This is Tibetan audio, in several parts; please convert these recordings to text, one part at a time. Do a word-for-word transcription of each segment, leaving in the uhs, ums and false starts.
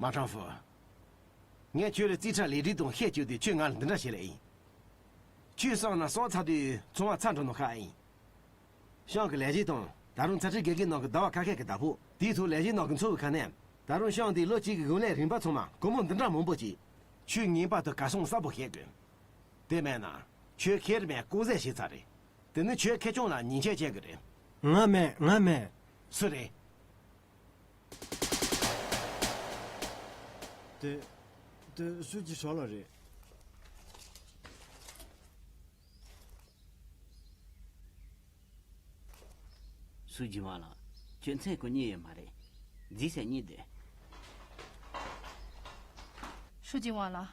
མ་ཁྲང་ཧྥུ། ངས་ཁྱོད་ལ་རྩིས་ཁྲ་ལས་སྒྲིག་དང་བཤད་བཅུག་དུས་ཁྱོད་ང་ལ་འདི་འདྲ་བྱེད་ལེ་ཡིན། ཁྱོད་བསམ་ན་བསམ་ཚར་དུས་ཚོང་བ་ཚར་འགྲོ་ནོ་ཁ་ཨེ་ཡིན། ཤང་གི་ལས་བྱེད་དང་ད་རུང་ཚ་ཁྲའི་དགེ་རྒན་ནང་གི་ཟླ་བ་ཁ་ཤས་ཀྱི་བདག་པོ། དེའི་ཐོག་ལས་བྱེད་ནང་གི་ཚོ་བའི་ཁ་ནས། ད་རུང་ཤང་འདིའི་ལོ་གཅིག་གི་དགུན་ལས་རིམ་པ་ཚང་མ་སྒོར་མོ་འདི་འདྲ་མང་པོ་ཅིག་ཁྱོད་ངེས་པར་དུ་གར་སོང་གསལ་པོ་བཤད་དགོས། དེ་མེད་ན་ཁྱོད་ཁེར་མེད་ལྐོག་ཟ་བྱས་ཚར་རེད། དེ་ནི་ཁྱོད་ཁེ་གྱོང་ལ་ཉེས་ཆད་བཅད་དགོས་རེད། ང་མེད། ང་མེད། སུ་རེད། དེ། དེ་ཧྲུའུ་ཅི་ཧྲོ་ལགས་རེད། ཧྲུའུ་ཅི་ཝང་ལགས། ཁྱོད་མཚན་གང་རྙེད་ཡོད་མ་རེད། རྫིག་ས་རྙེད་དེ། ཧྲུའུ་ཅི་ཝང་ལགས།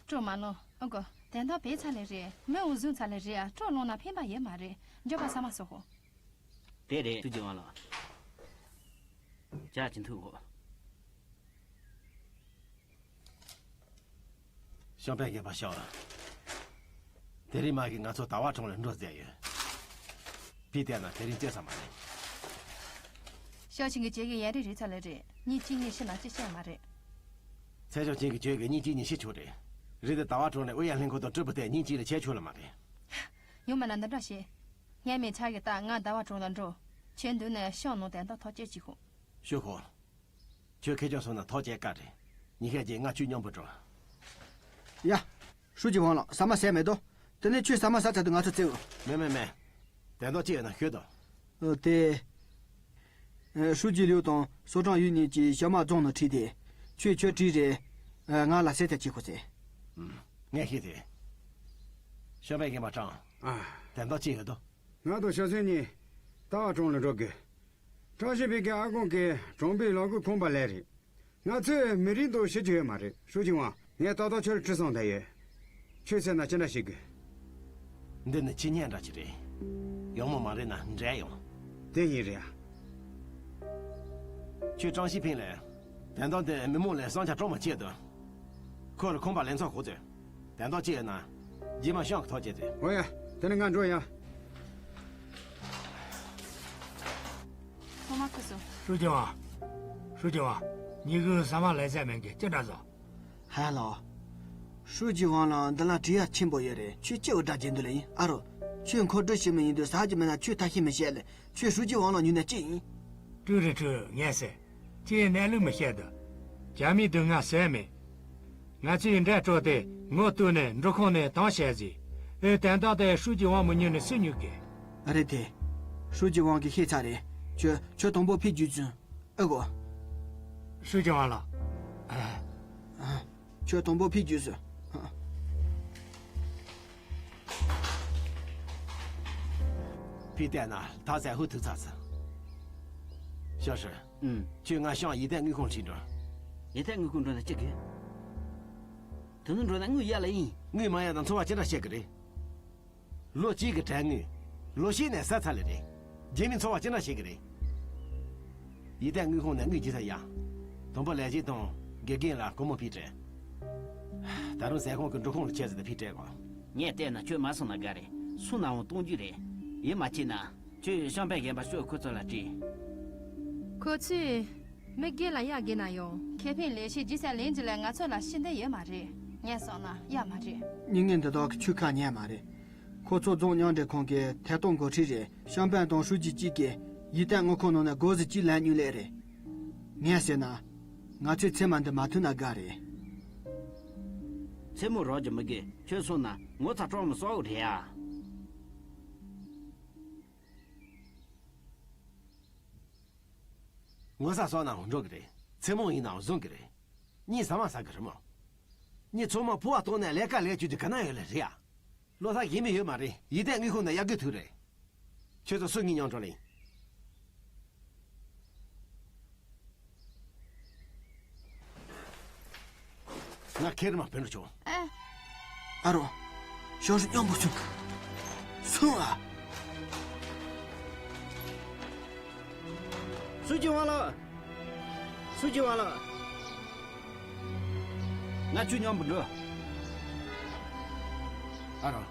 སྤྲོ་མ་ལོ། ཨ་གོ། དེ་འདྲ་བས་ཚ་ལེ་རེད། མི་འུ་ཟུང་ཚ་ལེ་རེད། ཨ་སྤྲོ་ལོང་ན་ཕན་པ་ཡོད་མ་རེད། འགྱོད་པ་ཟ་མ་ཟོ་ཧོ། དེ་རེད། ཧྲུའུ་ཅི་ཝང་ལགས། ཇ་ཅི་འཐུང་གོ། ཤང་པན་རྒན་པ་ཤོག། དེ་རིང་མ་གིས་ང་ཚོ་ཟླ་བ་གྲོང་ལ་འགྲོ་མཛད་ཡོད། ཕི་བལྟས་ན་དེ་རིང་སྐྱེལ་ས་མ་རེད། ཤང་ཆིང་གི་ཇེ་གི་ཡན་རེ་རེ་ཚ་ལེ་རེད། གཉིས་གཅིག་གཉིས་ཤི་ན་ཅི་བཤད་མ་རེད། ཚེ་ཤང་ཆིང་གི་ཇེ་གི་གཉིས་གཅིག་གཉིས་ཤི་ཆོག་རེད། རེད་དེ་ཟླ་བ་གྲོང་ནས་ཨུ་ཡ་ལྷན་ཁོ་དང་སྤྲུལ་པ་དེ་གཉིས་གཅིག་ལ་བྱས་ཆོག་ལ་མ་རེད། ཡོང་མ་ན་འདི་འདྲ་བྱེད། ངས་མི་ཚ་གི་ད་ང་ཟླ་བ་གྲོང་ལ་འགྲོ། ཁྱོད་མདུན་ནས་ཤང་ནང་དན་ད་ཐག་བཅད་ཅིག་ཧོ། ཤོག་ཧོ། ཁྱོད་ཁེ་ཆང་སོང་ན་ཐག་བཅད་དཀའ་རེད། ཉི་ཤར་རྗེས་ང་ཁྱོད་མཉམ་པོ་འགྲོ། ཡ། ཧྲུའུ་ཅི་ཝང་ལགས་ཟ་མ་ཟས་མེད་དོ། དེ་ནས་ཁྱོད་ཟ་མ་ཟ་ཚར་དུས་ང་ཚོ་བཙལ་འོང་། མེད་མེད་མེད། དོན་དག་ཅི་ཡོད་ན་ཤོད་དོ། ཨོ་དེ། ཨ་ཧྲུའུ་ཅི་ལིའུ་དང་སོ་ཀྲང་ཡུས་གཉིས་ཀྱིས་ཤ་མ་རྫོང་ནང་ཁྲིད་དེ། ཁྱོད་ཁྱོད་བྲིས་རེད། ཨ་ང་ལ་གསལ་ཐག་ཆོད་ཁོ་ཟེར། ཨུམ། ངས་ཤེས་ཏེ། ཤོ་པའི་རྒན་པ་ཀྲང་། ཨ། དོན་དག་ཅི་ཡོད་དོ། ང་དང་ཤ་སེང་གཉིས་ཏཱ་ཀྲོང་ལ་འགྲོ་དགོས། ཀྲང་ཞི་ཕིང་གི་ཨ་ཁོང་གིས་གྲོང་པའི་ལམ་གོས་ཁང་པ་ལེན་རེད། ང་ཚོས་མི་རིགས་འདུག་ཤེས་ཀྱི་ཡོད་མ་རེད། ཧྲུའུ་ཅི་ཝང་། ངས་ཏག་ཏག་ཁྱོད་ལ་ཁྲིད་སོང་བསྡད་ཡོད། ཁྱོད་ཟེར་ན་ཅི་འདྲ་ཞིག་དགོས། འདི་ནི་ཁྱི་ཉལ་འདྲ་ཅིག་རེད། ཡག་མོ་མ་རེད་ན་འདྲེ་ཡོང་། དེ་ཡིན་རེད་ཨ། ཁྱོད་ཀྲང་ཞི་ཕིང་ལ། དོན་དག་འདི་མི་མང་ལ་བསམ་འཆར་སྤྲོ་མ་བྱེད་དོ། ཁོ་ལ་ཁང་པ་ལེན་ཚོགས་ཁོ་ཚོས། དོན་དག་ཅི་ཡོད་ན། རྗེས་མ་ཤང་གི་ཐག་བཅད་དེ། འོ་ཡ། དེ་ནི་ང་འགྲོ་ཡ། ཁོ་མ་ཁུ་སོ། ཧྲུའུ་ཅི་ཝང་། ཧྲུའུ་ཅི་ཝང་། ཉི་གུ་ཟ་མ་ལས་ཟད་མེད་གི་ཅི་འདྲ་བཟོ། ཧ་ལོ། ཧྲུའུ་ཅི་ཝང་ལགས་འདི་ལ་དྲི་ཡ་ཆེན་པོ་ཡོད་རེད། ཁྱོད་ཅི་འུར་སྒྲ་བྱེད་འདུག་ལེ་ཡིན་ཨ་རོ། ཁྱོད་མཁོ་སྤྲོད་ཞིག་མི་ཡིན་དུས་ཟ་རྒྱུ་མེད་ན་ཁྱོད་ཐ་ཤི་མི་བཤད་ལེ། ཁྱོད་ཧྲུའུ་ཅི་ཝང་ལགས་ཉུལ་ན་ཅི་ཡིན། ཀྲུའུ་རེ་ཀྲུའུ་ངས་ཟེར། ཁྱེད་གནས་ལུགས་མི་ཤེས་དོ། རྒྱ་མིའི་སྡུག་བསྔལ་ཟོས་མེད། ང་ཚོས་འདྲ་སྤྲོ་སྟེ་ངོ་བསྟོད་ནས་འབྲུ་ཁང་ནས་དྭངས་བྱས་ཟིག་ཨེ་དན་ཏག་དེ་ཧྲུའུ་ཅི་ཝང་མི་ཉུལ་ནས་སུ་ཉུལ་གི། ཨ་རེད་དེ། ཧྲུའུ་ཅི་ཝང་གིས་ཤེས་ཚར་རེད། ཁྱོད་ཁྱོད་དང་པོ་ཕེབས་རྒྱུ་བཙུན། ཨེ་གོ། ཧྲུའུ་ཅི་ཝང་ལགས། ཨ། ཨ། ཁྱོད་དང་པོ་ཕེབས་རྒྱུ་བཙུན། ཨ། ཕི་བལྟས་ན་ད་ཟ་ཧུ་ཐུག་ཚར་ཚར། ཞའོ་ཧྲི། ཨུམ། ཁྱོད་ང་ཤང་ཡི་ཏན་དངུལ་ཁང་ཁྲིད་འགྲོ། ཡི་ཏན་དངུལ་ཁང་འགྲོ་ན་ཅི་དགོས། དེ་ནི་འགྲོ་ན་དངུལ་ཡ་ལ་ཡིན། དངུལ་མ་ཡ་དང་འཚོ་བ་ཅི་འདྲ་བྱེད་གི་རེད། ལོ་གཅིག་གི་དྲན་དངུལ། ལོ་ཤས་ནས་ཟད་ཚར་ལེ་རེད། རྗེས་མའི་འཚོ་བ་ཅི་འདྲ་བྱེད་གི་རེད། ཡི་ཏན་དངུལ་ཁང་ནས་དངུལ་ཇི་ལྟར་ཡ། དང་པོ་ལས་བྱེད་དང་དགེ་རྒན་ལ་སྒོར་མོ་ཕུད་སྤྲད། ད་རུང་ཟས་ཁང་གི་འགྲོ་ཁུངས་ལ་ཆས་ཟེར་ཏེ་ཕུད་སྤྲད་གོ། ངས་བལྟས་ན་ཁྱོད་མ་སོང་ན་དགའ་རེད། སོང་ནའང་གཏོང་རྒྱུ་རེད། ཡིད་མ་ཆེས་ན། ཁྱོད་ཤང་པའི་རྒན་པ་ཤོག་ཁོ་ཚོ་ལ་དྲིས། ཁོ་ཚོས་མི་སྒེར་ལ་གཡར་དགོས་ན་ཡང་ཁེ་ཕན་ལས་བྱེད་ཇི་ཙམ་ལེན་རྒྱུ་ལ་ང་ཚོ་ལ་ཤེས་འདོད་ཡོད་མ་རེད། ངས་སོང་ན་ཡག་མ་རེད། མྱི་ངན་འདི་དག་གི་ཆུ་ཁ་ཉན་མ་རེད། ཁོ་ཚོ་རྫོང་མཉམ་འབྲེལ་ཁང་གི་ཐད་གཏོང་འགོ་ཁྲིད་རེད། ཤང་པན་དང་ཧྲུའུ་ཅི་གཅིག་གིས་ཡི་ཏན་དངུལ་ཁང་ནང་ནས་སྒོར་ཟིག་གཅིག་ལེན་མྱོང་ལེ་རེད། ངས་ཟེར་ན། ང་ཚོའི་མཚན་མ་འདི་མ་ཐོན་ན་དགའ་རེད། མཚན་མོ་རག་རྒྱུ་མི་དགོས། ཁྱོད་སོང་ན་ངོ་ཚ་སྤྲང་མོ་གསོག་རེད་ཨ། ངོ་ཚ་སོང་ནའང་འགྲོ་གི་རེད། མཚན་མོ་ཡིན་ནའང་བཟུང་གི་རེད། གཉིད་ཟ་མ་ཟ་གི་རེད་མོ། གཉིད་ཚང་མ་ཕུ་བ་གཏོང་ནས་ལས་ཀ་ལས་བཅུག་རྒྱུ་ག་ན་ཡོད་ལེ་རེད་ཨ། བློ་ཐག་ཡིན་མི་ཡོད་མ་རེད། ཡི་ཏན་དངུལ་ཁང་ནས་གཡར་དགོས་ཐུག་རེད། ཁྱོད་ཚོ་སུ་གཉིས་མཉམ་འགྲོ་ལེ། ང་ཁེར་མ་ཕེབས་འགྲོ་ཆོག་ཨ། ཨ་རོ། ཞའོ་ཧྲུའུ་མཉམ་པོ་སོང་། སོང་ཨ། ཧྲུའུ་ཅི་ཝང་ལགས། ཧྲུའུ་ཅི་ཝང་ལགས། ང་ཁྱོད་མཉམ་པོ་འགྲོ། ཨ་རོ།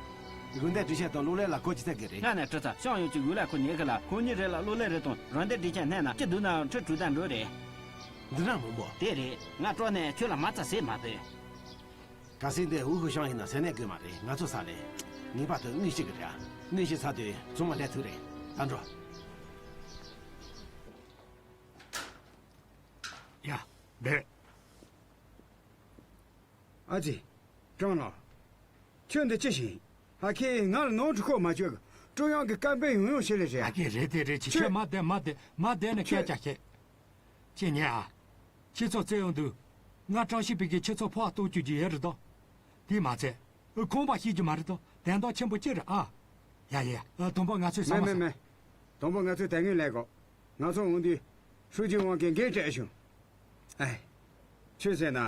དགོན་སྡེ་སྒྲིག་ཆས་དང་གློག་ཀླད་ལ་གོ་ཅི་ཚད་གི་རེད། ང་ནས་ཁྲི་ཚ་ཤང་ཡོང་ཅིག་འུ་ལ་ཁོ་ཉེ་གི་ལ་ཁོ་གཉིས་རེ་ལ་གློག་ཀླད་རེ་དང་རང་སྡེ་སྒྲིག་ཆས་སྣེ་ན་ཅི་འདུག་ན་ཁྲི་དྲུག་དང་འགྲོ་རེད། འདི་འདྲ་མང་པོ། དེ་རེད། ང་སྤྲོ་ནས་ཁྱོད་ལ་མ་རྩ་ཟས་མ་ཕོད། གལ་སྲིད་འདི་ཝུ་ཧུ་ཤང་ཡིན་ན་ཟས་ནས་དགོས་མ་རེད། ང་ཚོ་ས་ལས། ངེས་པར་དུ་དངུལ་ཤེས་ཀྱི་རེད། དངུལ་ཤེས་ཚར་དུས་ཚང་མ་ལས་ཐུག་རེད། ད་འགྲོ། ཡ། བསྡད། ཨ་ཙི། ཀྲང་ལགས། ཁྱོད་འདི་ཅི་ཞིག་ཨ་ཁེ་ང་ལ་ནོར་འཁྲུལ་ཁོ་མ་བྱོས། ཀྲུང་དབྱང་གི་བཀའ་འབེབས་ཡང་ཡང་བྱེད་ལེ་རེད། ཨ་ཁེ་རེད་དེ་རེད། ཅི་ཁྱོད་མ་བསྡད་མ་བསྡད་མ་བསྡད་ནས་སྐད་ཆ་བཤད། ཅི་ཉན་ཨ། ཁྱེད་ཚོ་བཙལ་ཡོང་དུས། ང་ཀྲང་ཞི་པིན་གྱིས་ཁྱེད་ཚོ་ཕོག་གཏོང་བཅུག་རྒྱུ་ཡོད་རེད་དོ། དེས་མ་ཚད། ཁང་པ་བཤིག་རྒྱུ་མ་རེད་དོ། དོན་དག་ཆེན་པོ་ཅི་རེད་ཨ། ཡ་ཡ་ཡ། དང་པོ་ང་ཚོས་ཟ་མ་མེད་ཟ། མེད་མེད། དང་པོ་ང་ཚོས་དེ་སྔོན་ལས་གོ། ང་ཚོ་འོང་དུས། ཧྲུའུ་ཅི་ཝང་གིས་འགན་སྤྲད་བྱུང་། ཨེ། ཁྱོད་ཟེར་ན།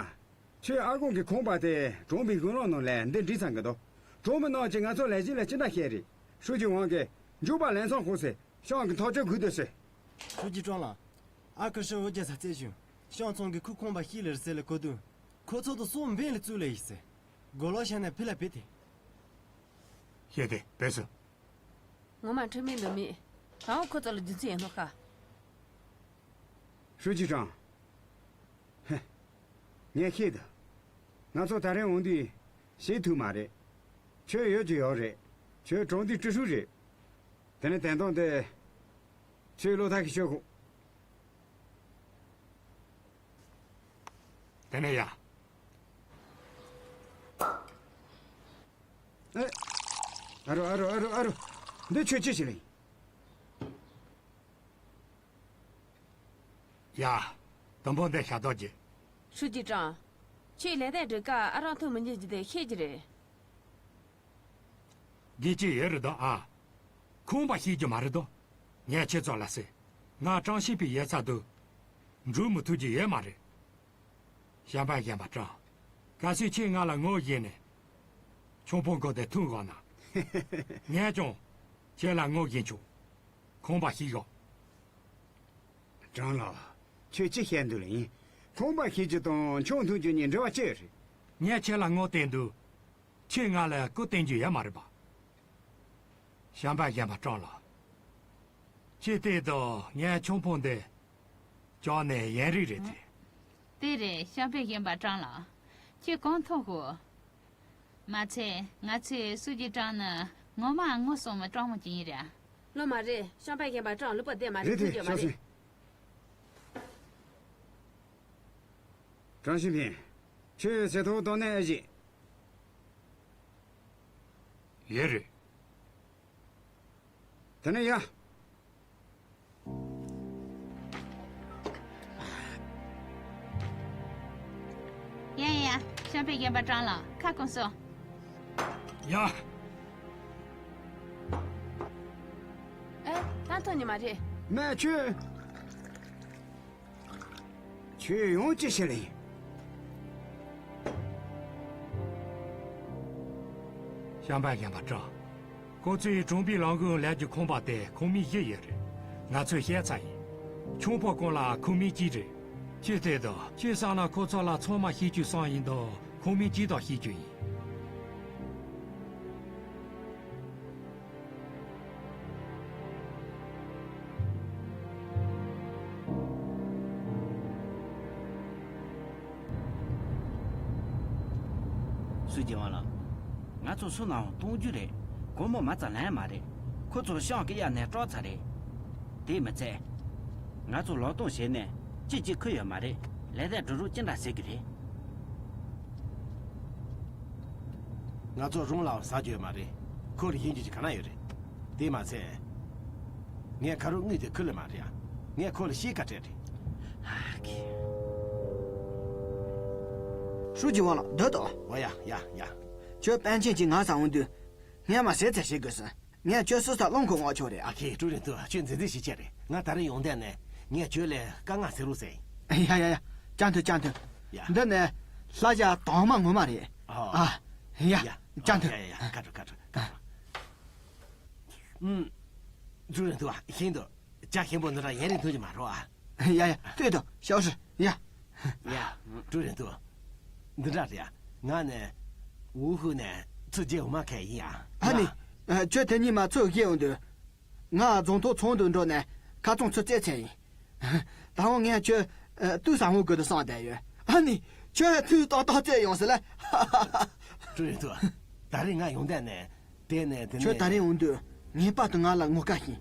ཁྱོད་ཨ་ཁུ་གི་ཁང་པ་དེ་གྲོང་པའི་དགུང་ལོ་ནང་ལ་འདི་འགྲིག་ཚར་གི་འདུག་གྲོང་མི་རྣམས་ཀྱིས་ང་ཚོ་ལས་བྱེད་ལ་ཅི་འདྲ་བཤད་རེད། ཧྲུའུ་ཅི་ཝང་གིས་མགྱོགས་པ་ལམ་སང་ཤོག་ཟེར་ཤང་གི་ཐག་གཅོད་དགོས་འདུག་ཟེར། ཧྲུའུ་ཅི་ཀྲང་ལགས། ཨ་ཁུ་ཧྲི་ཝུ་རྒྱལ་ས་བཙལ་བྱུང་། ཤང་ཚང་གིས་ཁོའི་ཁང་པ་བཤིག་ལེ་རེད་ཟེར་ལ་གོ་དུས། ཁོ་ཚོ་དང་སྲོག་འབེན་ལ་བཙུགས་ལེ་ཡིན་ཟེར། གོ་ལོག་བྱས་ནས་ཕུད་ལ་ཕུད་དེ། ཤེས་ཏེ་བས་སོ། ངོ་མ་འཁྲུལ་མེད་འདུག་མི། ད་འོ་ཁོ་ཚོ་ལ་རྒྱུ་མཚན་ཡོད་ནོ་ཁ། ཧྲུའུ་ཅི་ཀྲང་། ཧེ། ངས་ཤེས་འདུག་ང་ཚོ་ད་རེས་འོང་དུས་ཤེས་ཐུབ་མ་རེད། ཁྱོད་ཡོད་ཀྱི་ཡོད་རེད། ཁྱོད་གྲོང་སྡེའི་ཀྲི་ཧྲུའུ་རེད། དེ་ནས་དོན་དག་འདི། ཁྱོད་བློ་ཐག་གིས་ཆོད་ཁོ། དེ་ནས་ཡ། ཨེ། ཨ་རོ་ཨ་རོ་ཨ་རོ་ཨ་རོ། འདི་ཁྱོད་ཅི་ཞིག་ལེན། ཡ། དུམ་བུ་འདི་ཞབས་ཏོག་གྱིས། ཧྲུའུ་ཅི་ཀྲང་། ཁྱོད་ལས་དོན་སྒྲུབ་སྐབས་ཨ་རང་ཐུག་མི་ཉན་རྒྱུ་དེ་ཤེས་ཀྱི་རེད། དགེ་ཅི་ཡོད་རེད་དོ་ཨ། ཁང་པ་བཤིག་རྒྱུ་མ་རེད་དོ། ངས་ཁྱེད་ཚོ་ལ་ཟེར། ང་ཀྲང་ཞིན་པི་ཡོད་ཚད་དུ། འགྲོ་མི་ཐུབ་རྒྱུ་ཡོད་མ་རེད། བྱམས་པ་བྱམས་པ་ཀྲང་། གལ་སྲིད་ཁྱེད་ང་ལ་ངོ་ཤེས་ནས། ཆང་ཕོར་མགོ་དེ་འཐུང་དགོས་ན། ངས་ཀྱང་ཁྱེད་ལ་ངོ་ཤེས་ཆོག་ཁང་པ་བཤིག་གོ། ཀྲང་ལགས། ཁྱོད་ཅི་བཤད་འདུག་ལེ་ཡིན། ཁང་པ་བཤིག་རྒྱུ་དང་ཆང་འཐུང་རྒྱུ་གཉིས་འབྲེལ་བ་ཅི་ཡོད་རེད། ངས་ཁྱེད་ལ་ངོ་བསྟན་དུས། ཁྱེད་ང་ལ་སྐུ་བསྟན་རྒྱུ་ཡོད་མ་རེད་པ། བྱམས་པ་བྱམས་པ་ཀྲང་ལགས། ཁྱེད་ལྟོས་དང་ངའི་ཆང་ཕོར་འདི། ཅང་ནས་ཡན་རིགས་རེད་དེ། དེ་རེད། བྱམས་པ་བྱམས་པ་ཀྲང་ལགས། ཁྱེད་གང་མཐོང་ཧོ། མ་ཚད་ང་ཚོས་སུ་ཅི་ཀྲང་ནི་ངོ་མ་ངོ་སྲུང་མི་དྲང་མོ་ཅིག་ཡིན་རེད། ལོ་མ་རེད། བྱམས་པ་བྱམས་པ་ཀྲང་ལུག་པ་བསྡད་མ་རེད། རེད་དེ་ཐུག་རྒྱུ་མ་ཤོག་རེད། ཟིན། ཀྲང་ཞིན་ཕིང་། ཁྱོད་ཟས་ཐོག་གཏོང་ནས་ཨེ་ཤེས། ཡོད་རེད། དེ་ནས་ཡ། ཡ་ཡ་ཡ། བྱམས་པ་བྱམས་པ་ཀྲང་ལགས་ཁ་སྐོང་སོང་། ཡ། ཨེ། ད་ཐོན་ནི་མ་རེད། མ་ཁྱོད། ཁྱོད་ཡང་ཅི་བྱེད་ལེ་ཡིན། བྱམས་པ་བྱམས་པ་ཀྲང་། ཁོ་ཚོས་གྲོང་པའི་ལམ་གོང་ལས་ཀྱི་ཁང་པ་དེ་ཁང་མིག་བཞི་ཡོད་རེད། ང་ཚོས་བཤད་ཚར་ཡིན། ཆང་ཕོར་གོང་ལ་ཁང་མིག་གཅིག་རེད། ཁྱེད་ལྟོས་དང་། ཁྱེད་བསམ་ན་ཁོ་ཚོ་ལ་ཚང་མ་བཤིག་རྒྱུ་བསམ་ཡིན་དང་ཁང་མིག་གཅིག་དང་བཤིག་རྒྱུ་ཡིན། སུ་རྒྱལ་བ་ལགས། ང་ཚོ་སུ་ནའང་གཏོང་རྒྱུ་རེད། སྒོར་མོ་མ་རྩ་ལེན་མ་རེད། ཁོ་ཚོ་ཤང་གི་གཡར་ནས་སྐྲག་ཚར་རེད། དེ་མི་ཚད། ང་ཚོ་ལག་སྟོང་བྱས་ནས་གཅིག་གཅིག་ཁུར་ཡོད་མ་རེད། ལས་དོན་སྒྲུབ་རོགས་ཅི་འདྲ་ཟེར་གི་རེད། ང་ཚོ་རང་ལའང་ཟ་རྒྱུ་ཡོད་མ་རེད། ཁོ་ལ་ཡིན་རྒྱུ་ཅིག་ག་ན་ཡོད་རེད། དེ་མ་ཚད། ངས་ཁ་རུ་དངུལ་དེ་ཁུར་ལེ་མ་རེད་ཨ། ངས་ཁོ་ལ་ཤེས་ཀ་སྤྲད་རེད། ཧྲུའུ་ཅི་ཝང་ལགས་སྡོད་དོ། འོ་ཡ་ཡ་ཡ། ཁྱོད་པཎ་ཆེན་གྱིས་ང་ཟ་འོང་དུས། ངས་མ་ཟས་ཚད་བྱེད་དགོས་སོང་། ངས་ཁྱོད་སུ་ས་རླུང་ཁུག་ངོ་ཆོག་རེད་ཨ། ཨ་ཁེ་ཀྲུའུ་རིན་ཏུ་ཁྱོད་འཛིན་འཛིན་ཞིག་བྱས་རེད། ང་ད་རིང་ཡོང་དོན་ནས་ངས་ཁྱོད་ལས་དཀའ་ངལ་སེལ་རོགས་ཟེར་ཡིན། ཡ་ཡ་ཡ། ཅང་ཐུ་ཅང་ཐུ། ཡ། འདི་ནས་ལྷ་ཞྭ་དྭངས་མ་ངོ་མ་རེད། ཨ། ཨ། ཡ། ཡ། ཅང་ཐུ། ཡ་ཡ་ཡ། ཁ་དྲོ་ཁ་དྲོ་ཁ་དྲོ། ཨུམ། ཀྲུའུ་རིན་ཏུ་ཤིན་ཏུ། ཇ་ཞིམ་པོ་འདི་འདྲ་ཡན་རིང་ཐོན་གྱི་མ་རེད་ཨ། ཡ་ཡ། ལྟོས་དང་ཞའོ་ཧྲི། ཡ། ཡ། ཀྲུའུ་རིན་ཏུ། འདི་འདྲ་རེད། ང་ནི། ཝུ་ཧུ་ནས་ཚུར་རྒྱལ་འོང་མ་ཁད་ཡིན་ཨ། ཨ་ནི། ཁྱོད་དེ་གཉིས་མ་ཚུར་རྒྱལ་འོང་དུས། ང་རྫོང་ཐོག་ཚང་དུ་འགྲོ་ནས་ཁ་ཚང་ཚུར་རྩེད་ཚད་ཡིན། ད་འོང་ངས་ཁྱོད་ ཨ། ཏུའུ་ཟམ་ཧོ་དགོས་འདུག་བསམ་བསྡད་ཡོད། ཨ་ནི། ཁྱོད་ཐུགས་ཏག་ཏག་བཙལ་ཡོང་ཟེར་ལ། ཀྲུའུ་རིན་ཏུའུ། ད་རེས་ང་ཡོང་དོན་ནི། དེ་ནས་དེ་ནས། ཁྱོད་ད་རེས་འོང་དུས་ངེས་པར་དུ་ང་ལ་ངོ་དགའ་ཞིག།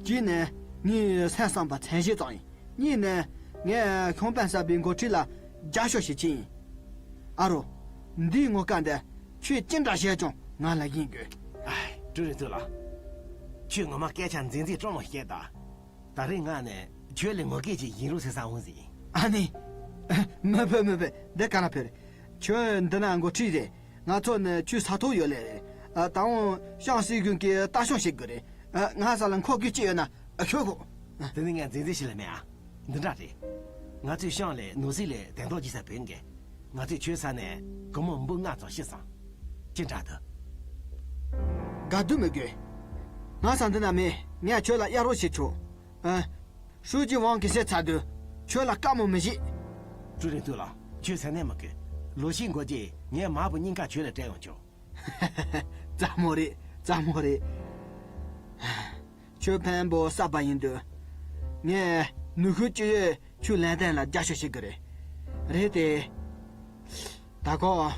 གཅིག་ནས་ངའི་སེམས་བསམ་པ་མཚན་ཞེ་ཙམ་ཡིན། གཉིས་ནས་ངས་ཁྱོང་པན་གསར་པའི་འགོ་ཁྲིད་ལ་རྒྱབ་སྐྱོར་བྱེད་ཀྱི་ཡིན། ཨ་རོ། འདིའི་ངོ་དགའ་འདི་ཁྱོད་ཅི་འདྲ་བྱས་ཀྱང་ང་ལ་སྦྱིན་དགོས། ཨ། ཀྲུའུ་རིན་ཏུའུ་ལགས། ཁྱོད་ངོ་མ་སྐད་ཆ་མཛེས་མཛེས་སྤྲང་མོ་བཤད་ད། ད་རེས་ང་ནི་ཁྱོད་ལ་ངོ་སྐལ་ཅིག་ཡིན་རུང་ཟེར་ས་འོང་ཟིན། ཨ་ནི། མི་ཕོད་མི་ཕོད། འདི་ག་ན་ཕེབས་རེད། ཁྱོད་འདི་ན་འགོ་ཁྲིད་རེད། ང་ཚོ་ནི་ཁྱོད་ས་ཐོག་ཡོད་ལེ་རེད། ཨ། ད་འོང་ཤང་སྲིད་གཞུང་གི་ལྟ་སྐྱོང་བྱེད་དགོས་རེད། ཨ། ང་ས་ལ་མཁོ་དགོས་ཅི་ཡོད་ན་ཤོད་གོ། དེ་ནི་ངས་མཛེས་མཛེས་ཞིག་ལ་མེད་ཨ། འདི་འདྲ་རེད། ང་ཚོའི་ཤང་ལས་ནོར་སྲིད་ལས་དོན་དག་ཅིག་ས་བོད་འགལ། ང་ཚོས་ཁྱོད་ས་ནས་སྒོར་མོ་འབུམ་ལྔ་ཙམ་ཤི་སོང་། ཅི་འདྲ་འདུག། དགའ་སྡུག་མི་དགོས། ང་ས་འདི་ན་མེད། ངས་ཁྱོད་ལ་གཡར་རོགས་བྱེད་ཆོག། ཨ། ཧྲུའུ་ཅི་ཝང་གིས་བཤད་ཚར་དུས་ཁྱོད་ལ་དཀའ་མོ་མི་བྱེད། ཀྲུའུ་རིན་ཏུའུ་ལགས། ཁྱོད་སེམས་ནད་མི་དགོས། ལོ་ཤས་འགོར་རྗེས་ངས་མ་བུ་གཉིས་ཀ་ཁྱོད་ལ་སྤྲད་ཡོང་ཆོག། སླ་མོ་རེད། སླ་མོ་རེད། ཁྱོད་ཕན་པོ་གསར་པ་ཡིན་དུས། ངས་ནུས་ཤུགས་ཅི་ཡོད་ཁྱོད་ལན་ཏན་ལ་རྒྱབ་སྐྱོར་བྱེད་ཀྱི་རེད། རེད་དེ། ད་གོ།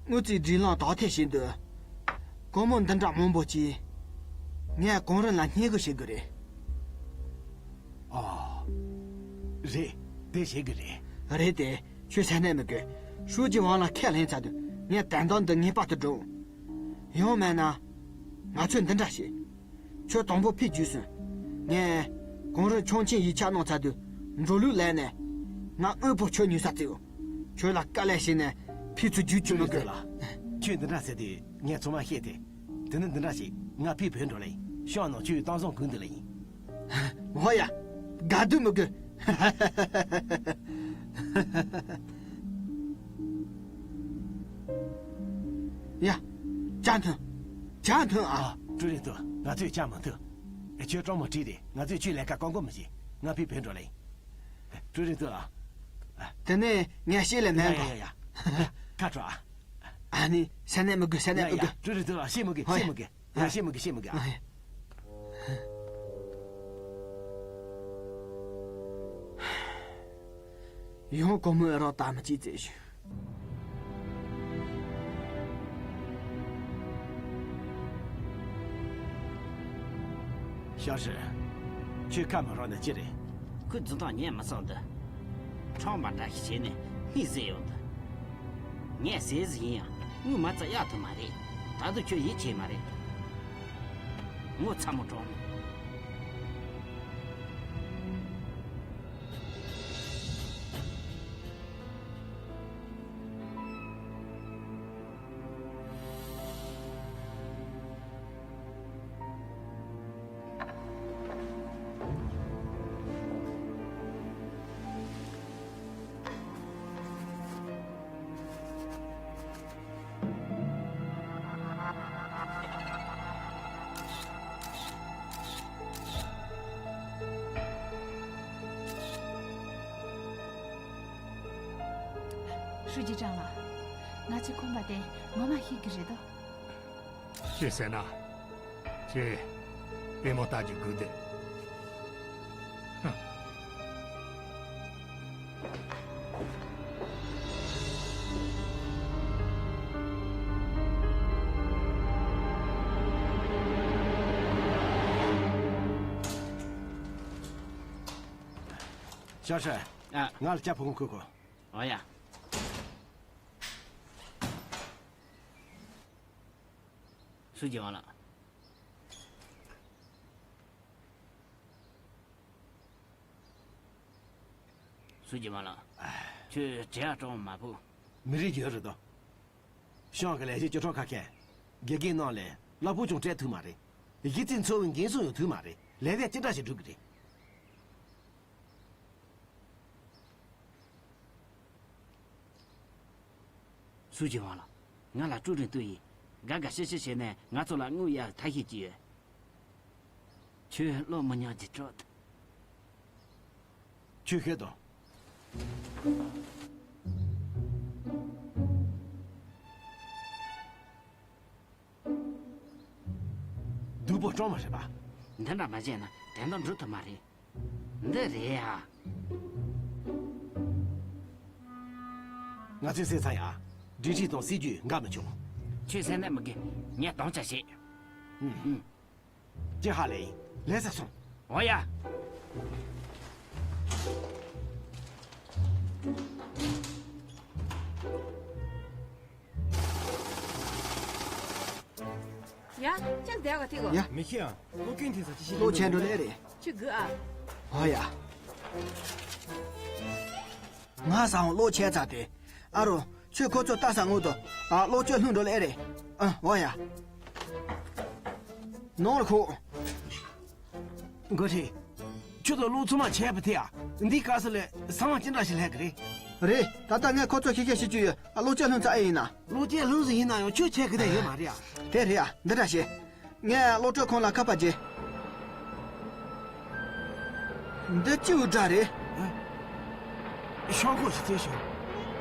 དངུལ་རྩིས་སྒྲིག་ལམ་དག་ཐེར་བྱེད་དུས། སྒོར་མོ་འདི་འདྲ་མང་པོ་ཅིག་ངས་གོང་རིམ་ལ་སྙན་སྒྲོན་བྱེད་དགོས་རེད། ཨོ། རེད། དེ་བྱེད་དགོས་རེད། རེད་དེ། ཁྱོད་སེམས་ནད་མི་དགོས། ཧྲུའུ་ཅི་ཝང་ལ་ཁས་ལེན་ཚར་དུས་ངས་དོན་དག་འདི་ངེས་པར་དུ་སྒྲུབ། ཡང་མིན་ན། ང་ཚོས་འདི་འདྲ་བྱེད། ཁྱོད་དང་པོ་ཕེབས་རྒྱུགས་སོང་། ངས་གོང་རིམ་ཆོག་མཆན་ཡིག་ཆ་གནང་ཚར་དུས་འགྲོ་ལུགས་ལས་ནས། ང་དངོས་པོ་ཁྱོད་ཉོ་ས་བརྩིའོ། ཁྱོད་ལ་དཀའ་ལས་བྱས་ནས་ཕེབས་ཚུར་རྒྱུགས་བཅུག་མི་དགོས། ཀྲུའུ་རིན་ཏུའུ་ལགས། ཁྱོད་འདི་འདྲ་ཟེར་དུས་ངས་ཚང་མ་ཤེས་ཏེ། དེ་ནི་འདི་འདྲ་ཞིག་ང་ཕེབས་བོད་འགྲོ་ལེ་ཡིན། ཤང་ནང་ཁྱོད་གཏམ་བཟང་གོ་འདི་ལེ་ཡིན། འོ་ཡ། དགའ་སྡུག་མི་དགོས། ཡ། ཇ་འཐུང་། ཇ་འཐུང་ཨ། ཨ། ཀྲུའུ་རིན་ཏུའུ། ང་ཚོས་ཇ་མི་འཐུང་། ཁྱོད་སྤྲང་མོ་ཁྲིད་རེད། ང་ཚོས་ཁྱོད་ལས་ཀ་བཀག་འགོག་མི་བྱེད། ང་ཕེབས་བོད་འགྲོ་ལེ་ཡིན། ཀྲུའུ་རིན་ཏུའུ་ལགས། དེ་ནས་ངས་ཤེས་ལེ་མེད་གོ། ཡ་ཡ་ཡ། ཁ་དྲོ་ཨ། ཨ་ནི་སེམས་ནད་མི་དགོས། སེམས་ནད་མི་དགོས། ཡ་ཡ། ཀྲུའུ་རིན་ཏུའུ་ལགས། ཤེས་མི་དགོས། ཧོ་ཡ། ཤེས་མི་དགོས། ཡ། ཤེས་མི་དགོས། ཤེས་མི་དགོས་ཨ། ཨ་ཡ། ཡང་སྒོར་མོ་ཨེ་རོགས་དག་མི་གཅིག་བཙལ་ཞིང་། ཞའོ་ཧྲི། ཁྱོད་ཁ་མ་རོག་ནས་ཅི་རེད། ཁོས་རྫུན་ཐག་ཉན་མི་སོང་འདི། ཁྲོམ་པ་འདྲ་ཞིག་བྱས་ནས་མི་བཟས་ཡོང་འདི། ངས་ཟས་ཟིག་ཡིན་ཡང་དངུལ་མ་རྩ་གཡར་ཐུབ་མ་རེད། ད་དུང་ཁྱོད་ཡིད་ཆེས་མ་རེད། ངོ་ཚ་མོ་གྲོགས་མོ། ཧྲུའུ་ཅི་ཀྲང་ལགས། ང་ཚོའི་ཁང་པ་དེ་ངོ་མ་ཤེས་ཀྱི་རེད་དོ། ཅི་ཟེར་ན། ཅེ། ལྟད་མོ་ལྟ་རྒྱུ་དགོས་དེ། ཧ། ཞའོ་ཧྲི། ཨ། ང་ལ་ཇ་ཕྲུ་གུ་འཁུར་གོ། ཨོ་ཡ། སུ་ཇི་ཝང་ལགས། སུ་ཇི་ཝང་ལགས། ཁྱོད་བྲེལ་བ་སྤྲོ་བ་མ་ཕོད། མི་རིགས་ཡོད་རེད་དོ། ཤང་གི་ལས་བྱེད་བཅུ་ཕྲག་ཁ་ཤས་དགེ་རྒན་ནང་ལས་གླ་ཕོགས་ཀྱང་སྤྲད་ཐུབ་མ་རེད། གཞི་རྩའི་འཚོ་བའི་འགན་སྲུང་ཡང་ཐུབ་མ་རེད། ལས་ཀ་ཅི་འདྲ་ཞིག་སྒྲུབ་གི་རེད། སུ་ཇི་ཝང་ལགས། ང་ལ་ཀྲུའུ་རིན་ཏུའུ་ཡིས་དགའ་དགའ་ཤི་ཤི་བྱས་ནས་ང་ཚོ་ལ་དངུལ་གཡར་ཐབས་ཤེས་ཀྱི་ཡོད། ཁྱོད་བློ་མི་ཉག་ཅིག་སྤྲོད། ཁྱོད་ཤེས་དང་། སྡུག་པོ་སྤྲང་མོ་རེད་པ། འདི་འདྲ་མ་བྱས་ན་དོན་དག་འགྲུབ་ཐུབ་མ་རེད། འདི་རེད་ཡ། ང་ཚོས་བསད་ཚར་ཡ། སྒྲིག་ཁྲིམས་དང་སྲིད་ཇུས་འགལ་མི་ཆོག་ཁྱོད་བསད་ན་མི་དགོས། ངས་དམ་བཅའ་བྱས། ཅི་ཧ་ལས་ཡིན། ལས་ས་སོང་། འོ་ཡ། ཡ། ཅང་བསྡད་ག་ཐིག་གོ། ཡ། མི་ཤེས་ཨ། སློབ་སྐྱོན་དེ་ཚོ་ཅི་ཤེས། སློབ་ཆེན་འགྲོ་ལེ་རེད། ཆུ་དགོས་ཨ། ཨོ་ཡ། ང་ས་འོང་སློབ་ཆེན་ཚར་ཏེ། ཨ་རོ། ཁྱོད་ཁོ་ཚོ་ལྟ་ས་ངོ་དུ། ཨ་སློབ་སྐྱོན་ལྷུང་འགྲོ་ལེ་རེད། ཨ་ཨོ་ཡ། ནོར་ཁོ། འགོ་ཁྲིད། ཁྱོད་ཚོ་སློབ་ཚོ་མ་བྱས་པ་དེ་ཨ། འདི་སྐབས་སུ་ལས་ས་འོང་ཅི་འདྲ་ཞིག་ལྷག་གི་རེད། རེད། ད་ལྟ་ངས་ཁོ་ཚོ་ཤེས་ཤེས་ཤེས་ཀྱི་ཡོད། ཨ་སློབ་སྐྱོན་ལྷུང་ཚར་ཨེ་ཡིན་ན། སློབ་སྐྱོན་ལྷུང་ཟིན་ཡིན་ན་ཡང་ཁྱོད་བྱས་གི་དེ་ཡོད་མ་རེད་ཨ། དེ་རེད་ཨ། འདི་འདྲ་བྱེད། ངས་གློག་དྲོད་ཁང་ལ་ཁ་པར་བྱས། འདི་ཅིའུ་འདྲ་རེད། ཤོག་ཁོག་ཞིག་བྱས་ཤོག་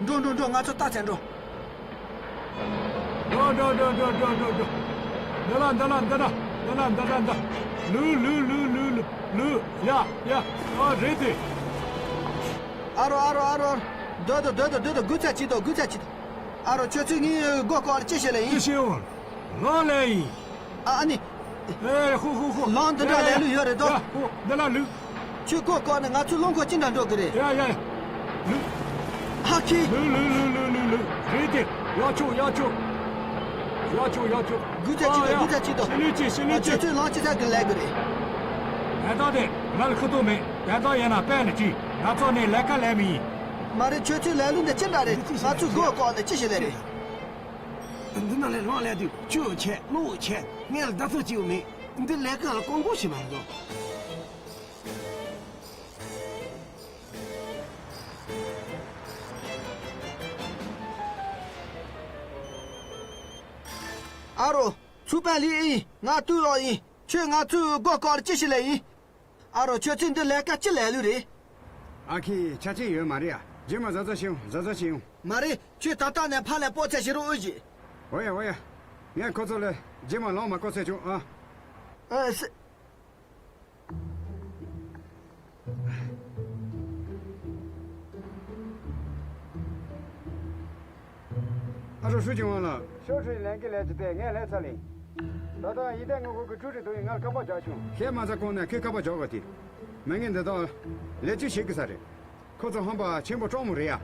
འགྲོ་འགྲོ་འགྲོ། ང་ཚོ་རྟ་ཚན་འགྲོ། འགྲོ་འགྲོ་འགྲོ། འདི་ལ་འདི་ལ་འདི་ལ་འདི་ལ་འདི་ལ་འདི་ལ། ལུ་ལུ་ལུ་ལུ་ལུ་ལུ། ཡ་ཡ། ཨ་རེད་དེ། ཨ་རོ་ཨ་རོ་ཨ་རོ། སྡོད་དོ་སྡོད་དོ་སྡོད་དོ། སྒུག་ཚད་ཅིག་དོ། སྒུག་ཚད་ཅིག་དོ། ཨ་རོ། ཁྱོད་ཚོས་ངའི་མགོ་སྐོར་ཅི་བྱེད་ལེ་ཡིན། ཅི་བྱེད་འོང་། ལོག་ལེ་ཡིན། ཨ་ཨ་ནི། ཨེ་ཧོ་ཧོ་ཧོ། ལམ་འདི་འདྲ་ལས་ལུགས་ཡོད་རེད་དོ། ཡ་ཧོ། འདི་ལ་ལུག་ཁྱོད་མགོ་སྐོར་ནས་ང་ཚོའི་རླངས་འཁོར་ཅི་འདྲ་འགྲོ་གི་རེད། ཡ་ཡ་ཡ། ལུག་ཧ་ཁི། ལུག་ལུག་ལུག་ལུག་ལུག་ལུག་རེད་དེ། ཡག་ཆོག་ཡག་ཆོག་ཡག་ཆོག་ཡག་ཆོག་སྒུག་ཚད་ཅིག་དོ། སྒུག་ཚད་ཅིག་དོ། ཤི་ལི་ཅི་ཤི་ལི་ཅི། ཁྱོད་ཚོས་ལམ་ཅི་ཚད་གི་ལས་གི་རེད། ད་ལྟ་དེ་ང་ལ་ཁུ་ཐོག་མེད། ད་ལྟ་ཡིན་ན་དཔལ་ལ་ཅི། ང་ཚོ་ནས་ལས་ཀ་ལས་མི་ཡིན། མ་རེད། ཁྱོད་ཚོའི་ལས་ལུགས་འདི་ཅི་འདྲ་རེད། ང་ཚོའི་མགོ་སྐོར་ནས་ཅི་ཞིག་ལས་རེད། འདི་ནང་ལས་ལོག་ལས་དུས་ཆུ་ཆད་གློག་ཆད། ངས་ལ་བརྡ་ཐོ་ཅིའུ་མེད། འདི་ལས་ཀ་ལ་ཀོང་པོ་ཞིག་མ་རེད་དོ། ཨ་རོ། ཚུགས་པ་ལི་ཨིན། ང་ཏུ་ལོ་ཡིན། ཁྱོད་ང་ཚོའི་མགོ་སྐོར་ཅི་ཞིག་ལས་ཡིན། ཨ་རོ། ཁྱོད་ཚོས་འདི་ལས་ཀ་ཅི་ལས་ལུགས་རེད། ཨ་ཁི། ཆ་ཅི་ཡོད་མ་རེད་ཨ། རྗེས་མ་གཟབ་གཟབ་བྱེད་ཡོང་། གཟབ་གཟབ་བྱེད་ཡོང་། མ་རེད། ཁྱོད་ད་ལྟ་ནས་ཕར་ལ་སྤོ་ཚད་ཞིག་རོགས་ཨུ་ཞིག་འོ་ཡ་འོ་ཡ། ངས་ཁོ་ཚོ་ལ་རྗེས་མ་ལོང་མ་བསྐོར་ཚད་བྱུང་ཨ། ཨ་སི། ཨ་རོ། ཧྲུའུ་ཅི་ཝང་ལགས། ཤོག་ཧྲུའི་ལན་ཀི་ལས་ཀྱི་དེ་ངས་ལས་ཚར་ལིང་། ད་ལྟ་ཡི་ཏན་དངུལ་ཁང་གི་ཀྲུའུ་ཀྲི་ཏུ་ཡིས་ང་ལ་ཁ་པར་རྒྱག་བྱུང་། ཁྱེད་མ་ཚ་གོང་ནས་ཁོས་ཁ་པར་རྒྱག་ག་དེ། མི་ངན་འདི་དག་ལས་ཅི་བྱེད་གི་ས་རེད། ཁོ་ཚོ་ཧམ་པ་ཆེན་པོ་སྤྲང་མོ་རེད་ཡ།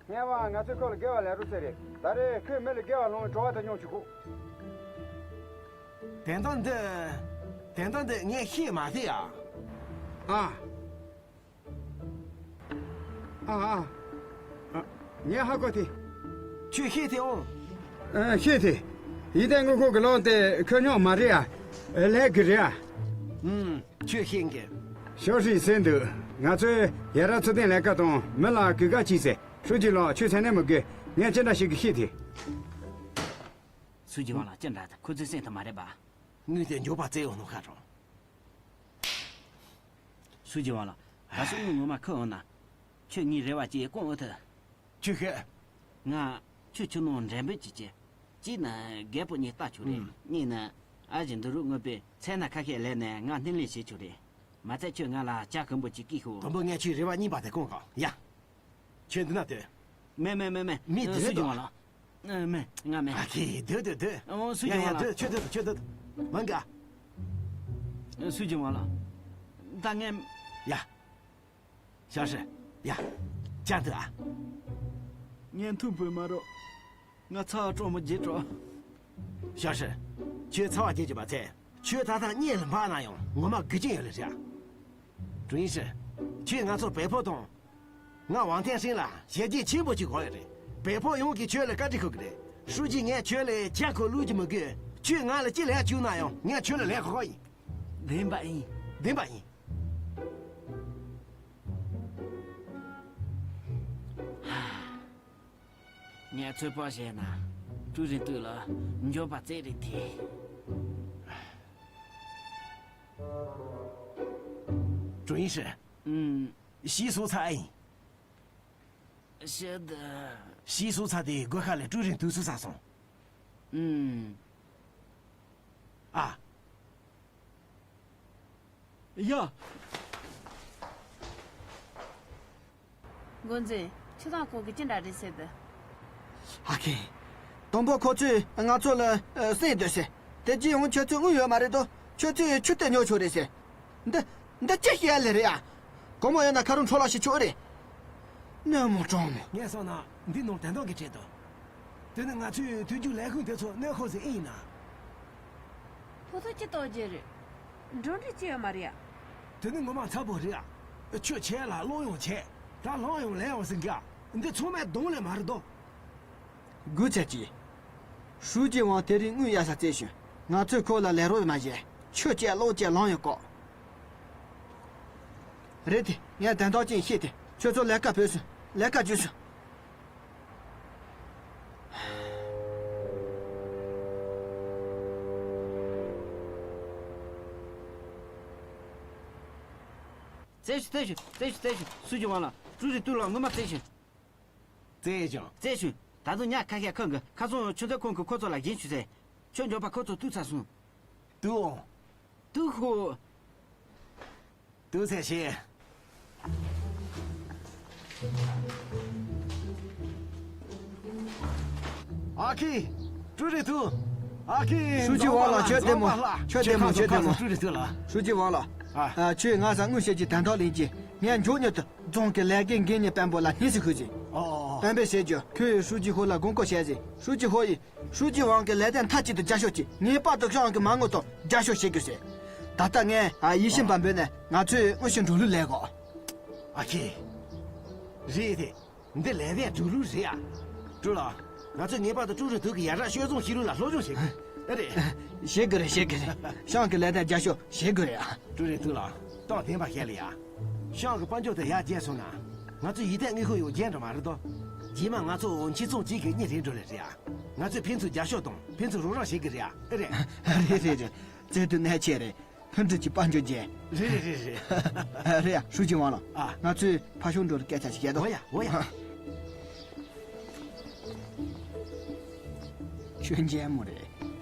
ངས་བ་ང་ཚོས་ཁོ་ལ་དགེ་བ་ལས་རོགས་ཟེར་རེད། ད་རེས་ཁོས་མི་ལ་དགེ་བ་སློང་བའི་གྲོགས་པ་དང་མཉམ་བྱེད་ཁུག་དོན་དག་འདི། དོན་དག་འདི་ངས་ཤེས་མ་ཐུབ་ཡ། ཨ། ཨ་ཨ། ཨ། ངས་ཧ་གོ་ཐལ། ཁྱོད་ཤེས་ཐལ་འོང་། ཨ། ཤེས་ཐལ། ཡི་ཏན་དངུལ་ཁང་གི་ལོག་དེ་ཁོ་རྙོག་མ་རེད་ཨ། ལས་ཀྱི་རེད་ཨ། ཨུམ། ཁྱོད་ཤེས་གི། ཤོག་ཧྲིས་ཟེར་འདུག་ང་ཚོའི་ཡ་རབས་ཚུལ་ལྡན་ལས་ཀ་དང་མི་ལ་གུས་ཀ་གྱིས་ཟེར། ཧྲུའུ་ཅི་ལགས། ཁྱོད་མཚན་ནས་མི་དགོས། ངས་ཅི་འདྲ་ཞིག་གི་ཤེས་ཐལ། སུའུ་ཅི་ཝང་ལགས། ཅི་འདྲ་དང་ཁོ་ཚོས་སེམས་ཐག་མ་རེད་པ། དངུལ་དེ་མགྱོགས་པ་བཙལ་ཡོང་ནོ་ཁ་རོགས། སུའུ་ཅི་ཝང་ལགས། གལ་སྲིད་དངུལ་ངོ་མ་ཁུར་འོང་ན། ཁྱོད་ངའི་རེ་བ་ཅིག་སྐོང་ཨེ་ཐུབ། ཅི་ཤེས། ང་ཁྱོད་ཁྱིམ་ནང་འགྲེམས་སྤེལ་བྱེད་ཀྱི། གཅིག་ནི་རྒད་པོ་གཉིས་ལྟ་ཆོག་རེད། ཨུམ། གཉིས་ནི་ཨ་ཞེ་འདི་རུ་དངོས་པོའི་ཚལ་སྣ་ཁ་ཤས་ལས་ནས་ང་སྣེ་ལེན་བྱེད་ཆོག་རེད། མ་ཚད་ཁྱོད་ང་ལ་ཇ་གང་པོ་ཅིག་སྐྱེལ་ཤོག་དང་པོ་ངས་ཁྱོད་རེ་བ་གཉིས་པ་དེ་སྐོང་གོ། ཡ། ཁྱོད་འདི་ན་སྡོད། མེད་མེད་མེད་མེད། མི་ཨ། སྡོད་སུའུ་ཅི་དོ། ཝང་ལགས། ཨ། མེད། ང་མེད། ཨ་ཁེ། སྡོད་སྡོད་སྡོད། ཨོ། སུའུ་ཅི་ཡ་ཡ། ཝང་ལགས། སྡོད། ཁྱོད་སྡོད། ཁྱོད་སྡོད། མང་ག་ཨ། སུའུ་ཅི་ཝང་ལགས། ད་ངས། ཡ། ཞའོ་ཧྲི། ཡ། ཅང་ཐུ་ཨ། ངས་མཐུན་པོས་མ་རོགས། ང་ཚ་བ་གྲོགས་མོ་བརྗེད་འགྲོ། ཞའོ་ཧྲི། ཁྱོད་ཚ་བ་བརྗེད་རྒྱུ་མ་ཚད། ཁྱོད་ད་ཐང་གཉིད་ལ་འབག་ན་ཡང་ངོ་མ་དགའ་གྱིན་ཡོད་ལེ་རེད། ཀྲུའུ་ཡིན་ཧྲི། ཁྱོད་ང་ཚོ་བལ་པོ་དང་། ང་ཝང་ཐེན་ཧྲིན་ལ་ཞལ་གྱེས་ཆེན་པོ་ཅིག་གོ་ཡོད་རེད། བལ་པོ་ཡོངས་ཀྱིས་ཁྱོད་ལ་བཀའ་དྲིན་ཞུ་གི་རེད། ཧྲུའུ་ཅི། ངས་ཁྱོད་ལ་ཇ་ཁོ་བླུག་རྒྱུ་མི་དགོས། ཁྱོད་ང་ལ་ཅི་ལས་བཅུག་ན་ཡང་ངས་ཁྱོད་ལ་ལས་ཁོ་ཁོ་ཡིན། བདེན་པ་ཡིན། བདེན་པ་ཡིན། ངས་ཚོད་དཔག་བྱས་ན། ཀྲུའུ་རིན་ཏུའུ་ལ་འགྱོད་པ་རྩེ་རེ་དེ། ཀྲུའུ་ཡིན་ཧྲི། ཨུམ། ཤི་སོང་ཚར་ཨེ་ཡིན། ཤི་ད། ཤི་སོང་ཚར་དེ་སྒོ་ཁ་ལ་ཀྲུའུ་རིན་ཏུའུ་སུ་ས་སོང་། ཨུམ། ཨ། ཡ། འགོ་འཛིན། ཁྱེད་ ཁོ་དང་ཁོ་གི་ཅི་འདྲ་རེད་ཟེར་དུ། ཨ་ཁེ། དང་པོ་ཁོ་ཚོས་ང་ཚོ་ལ་ཨ་སེམས་སྡུག་ཟེར། དེ་རྗེས་ཡང་ཁྱོད་ཚོས་དངུལ་ཡོད་མ་རེད་དོ། ཁྱོད་ཚོས་ཆུ་དེ་ཉོ་ཆོག་རེད་ཟེར། འདི་འདི་ཅི་ཞིག་ལས་རེད་ཨ། དགོང་མོ་ཡོད་ན་ཁ་རུ་འཕྲོ་བརླག་ཞིག་ཆོག་རེད། གནོད་མོ་གྲོང་མོ། ངས་བསམ་ན་འདི་ནང་དོན་དག་གི་གྲས་དོ། དེ་ནི་ང་ཚོའི་དུས་རྒྱུན་ལས་ཁུངས་དེ་ཚོ་གནོད་ཁོ་ཟེར་ཨེ་ཡིན་ན། ཁོ་ཚོ་ཅི་ལྟོ་རྒྱུ་རེད། འགྲོ་འདྲི་ཅི་ཡོད་མ་རེད་ཨ། དེ་ནི་ངོ་མ་ཚ་པོ་རེད་ཨ། ཆུ་ཆད་ལ་གློག་ཡང་ཆད། ད་ལམ་ཡང་ལས་ཡང་ཟིན་ག། འདི་ཚང་མས་གདོང་ལས་མ་རེད་དོ། སྒུག་ཚར་གྱིས། ཧྲུའུ་ཅི་ཝང་དེ་རིང་དངུལ་གཡར་ས་བཙལ་བྱུང་། ང་ཚོས་ཁོ་ལ་ལས་རོགས་མ་བྱས། ཆུ་བཅད་གློག་བཅད་ལམ་ཡང་བཀག་རེད་དེ། ངས་དོན་དག་ཅིག་ཤེས་ཏེ། ཁྱོད་ཚོ་ལས་ཀ་བུད་སོང་། ལས་ཀ་བརྗེད་སོང་། བཙལ་ཤོག་བཙལ་ཤོག་བཙལ་ཤོག་བཙལ་ཤོག་ཧྲུའུ་ཅི་ཝང་ལགས། ཀྲུའུ་རིན་ཏུའུ་ལགས་སྔོན་མ་བཙལ་ཤོག་བཙལ་བྱུང་། བཙལ་བྱུང་། ད་དུང་ཉག་ཁ་ཤས་ཁོང་གི་ཁ་སང་ཆུ་ཚོད་ཁོང་གིས་ཁོ་ཚོ་ལ་བརྒྱན་བྱུང་ཟེར། ཁྱོད་མགྱོགས་པ་ཁོ་ཚོ་ཐུག་ཚར་སོང་། ཏུའུ་ཨོང་། ཏུའུ་ཧུ། ཏུའུ་ཚེ་ཤིན། ཨ་ཁི། ཀྲུའུ་རིན་ཏུའུ། ཨ་ཁི། ཧྲུའུ་ཅི་ཝང་ལགས། ཁྱོད་བདེ་མོ། ཁྱོད་བདེ་མོ། ཁྱོད་བདེ་མོ། ཀྲུའུ་རིན་ཏུའུ་ལགས། ཧྲུའུ་ཅི་ཝང་ལགས། ཨ། ཨ། ཁྱོད་ང་ས་དངུལ་བཤད་ཀྱི་དོན་དག་ལེན་གྱི། ངས་མགྱོགས་མྱུར་དུ། རྫོང་གི་ལས་ཀའི་འགན་གཉེར་དཔོན་པོ་ལ་སྙན་སེང་ཞུས་ཟིན། ཨོ། དཔོན་པོས་ཟེར་རྒྱུ། ཁོས་ཧྲུའུ་ཅི་ཧོ་ལ་དགོངས་སྐོར་བྱས་ཟིན། ཧྲུའུ་ཅི་ཧོ་ཡིས། ཧྲུའུ་ཅི་ཝང་གི་ལས་དོན་མཐའ་གཅིག་ཏུ་རྒྱབ་སྐྱོར་གྱིས། ངེས་པར་དུ་ཁྱོད་རང་གི་མ་དངུལ་དང་རྒྱབ་སྐྱོར་བྱེད་དགོས་ཟེར། ད་ལྟ་ངས། ཨ། ཡིད་བཞིན་པ་འབོད་ནས་ང་ཚོས་དངོས་གཞི་འགྲོ་ལུགས་ལས་གོ། ཨ་ཁེ། རེད་དེ། འདི་ལས་དོན་འགྲོ་ལུགས་རེད་ཨ། ཀྲུའུ་ལགས། ང་ཚོས་ངེས་པར་དུ་ཀྲུའུ་རིན་ཏུའུ་གི་ཡ་རབས་སྤྱོད་བཟང་ཤེས་རིག་ལ་སློབ་སྦྱོང་བྱེད་དགོས། ཨེ་རེད། བྱེད་དགོས་རེད། བྱེད་དགོས་རེད། ཤང་གི་ལས་དོན་རྒྱབ་སྐྱོར་བྱེད་དགོས་རེད་ཨ། ཀྲུའུ་རིན་ཏུའུ་ལགས། སྟངས་བདེན་པ་བཤད་ལ་ཡ། ཤང་གི་དཔལ་འབྱོར་དེ་ཡར་རྒྱས་སོང་ན། ང་ཚོའི་ཡིད་བརྟན་དངུལ་ཁང་ཡང་རྒྱས་འགྲོ་མ་རེད་དོ། རྗེས་མ་ང་ཚོ་ཁྱིམ་ཚང་གཅིག་གི་གཉིས་རེད་འགྲོ་ལེ་རེད་ཨ། ང་ཚོས་ཕན་ཚུན་རྒྱབ་སྐྱོར་དང་ཕན་ཚུན་རོགས་རམ་བྱེད་དགོས་རེད་ཨ། ཨེ་རེད། རེད་རེད་རེད། བརྩེ་དུང་གནད་ཆེ་རེད། ཕུན་སྒྲུབ་ཀྱི་དཔལ་འབྱོར་རྒྱས། རེད་རེད་རེད་རེད། རེད་ཡ། ཧྲུའུ་ཅི་ཝང་ལགས། ཨ། ང་ཚོས་ཕ་ཤོང་འགྲོ་ལ་སྐད་ཆ་ཞིག་བཤད་དོ། འོ་ཡ་འོ་ཡ། ཁྱོད་འཇལ་མོ་རེད།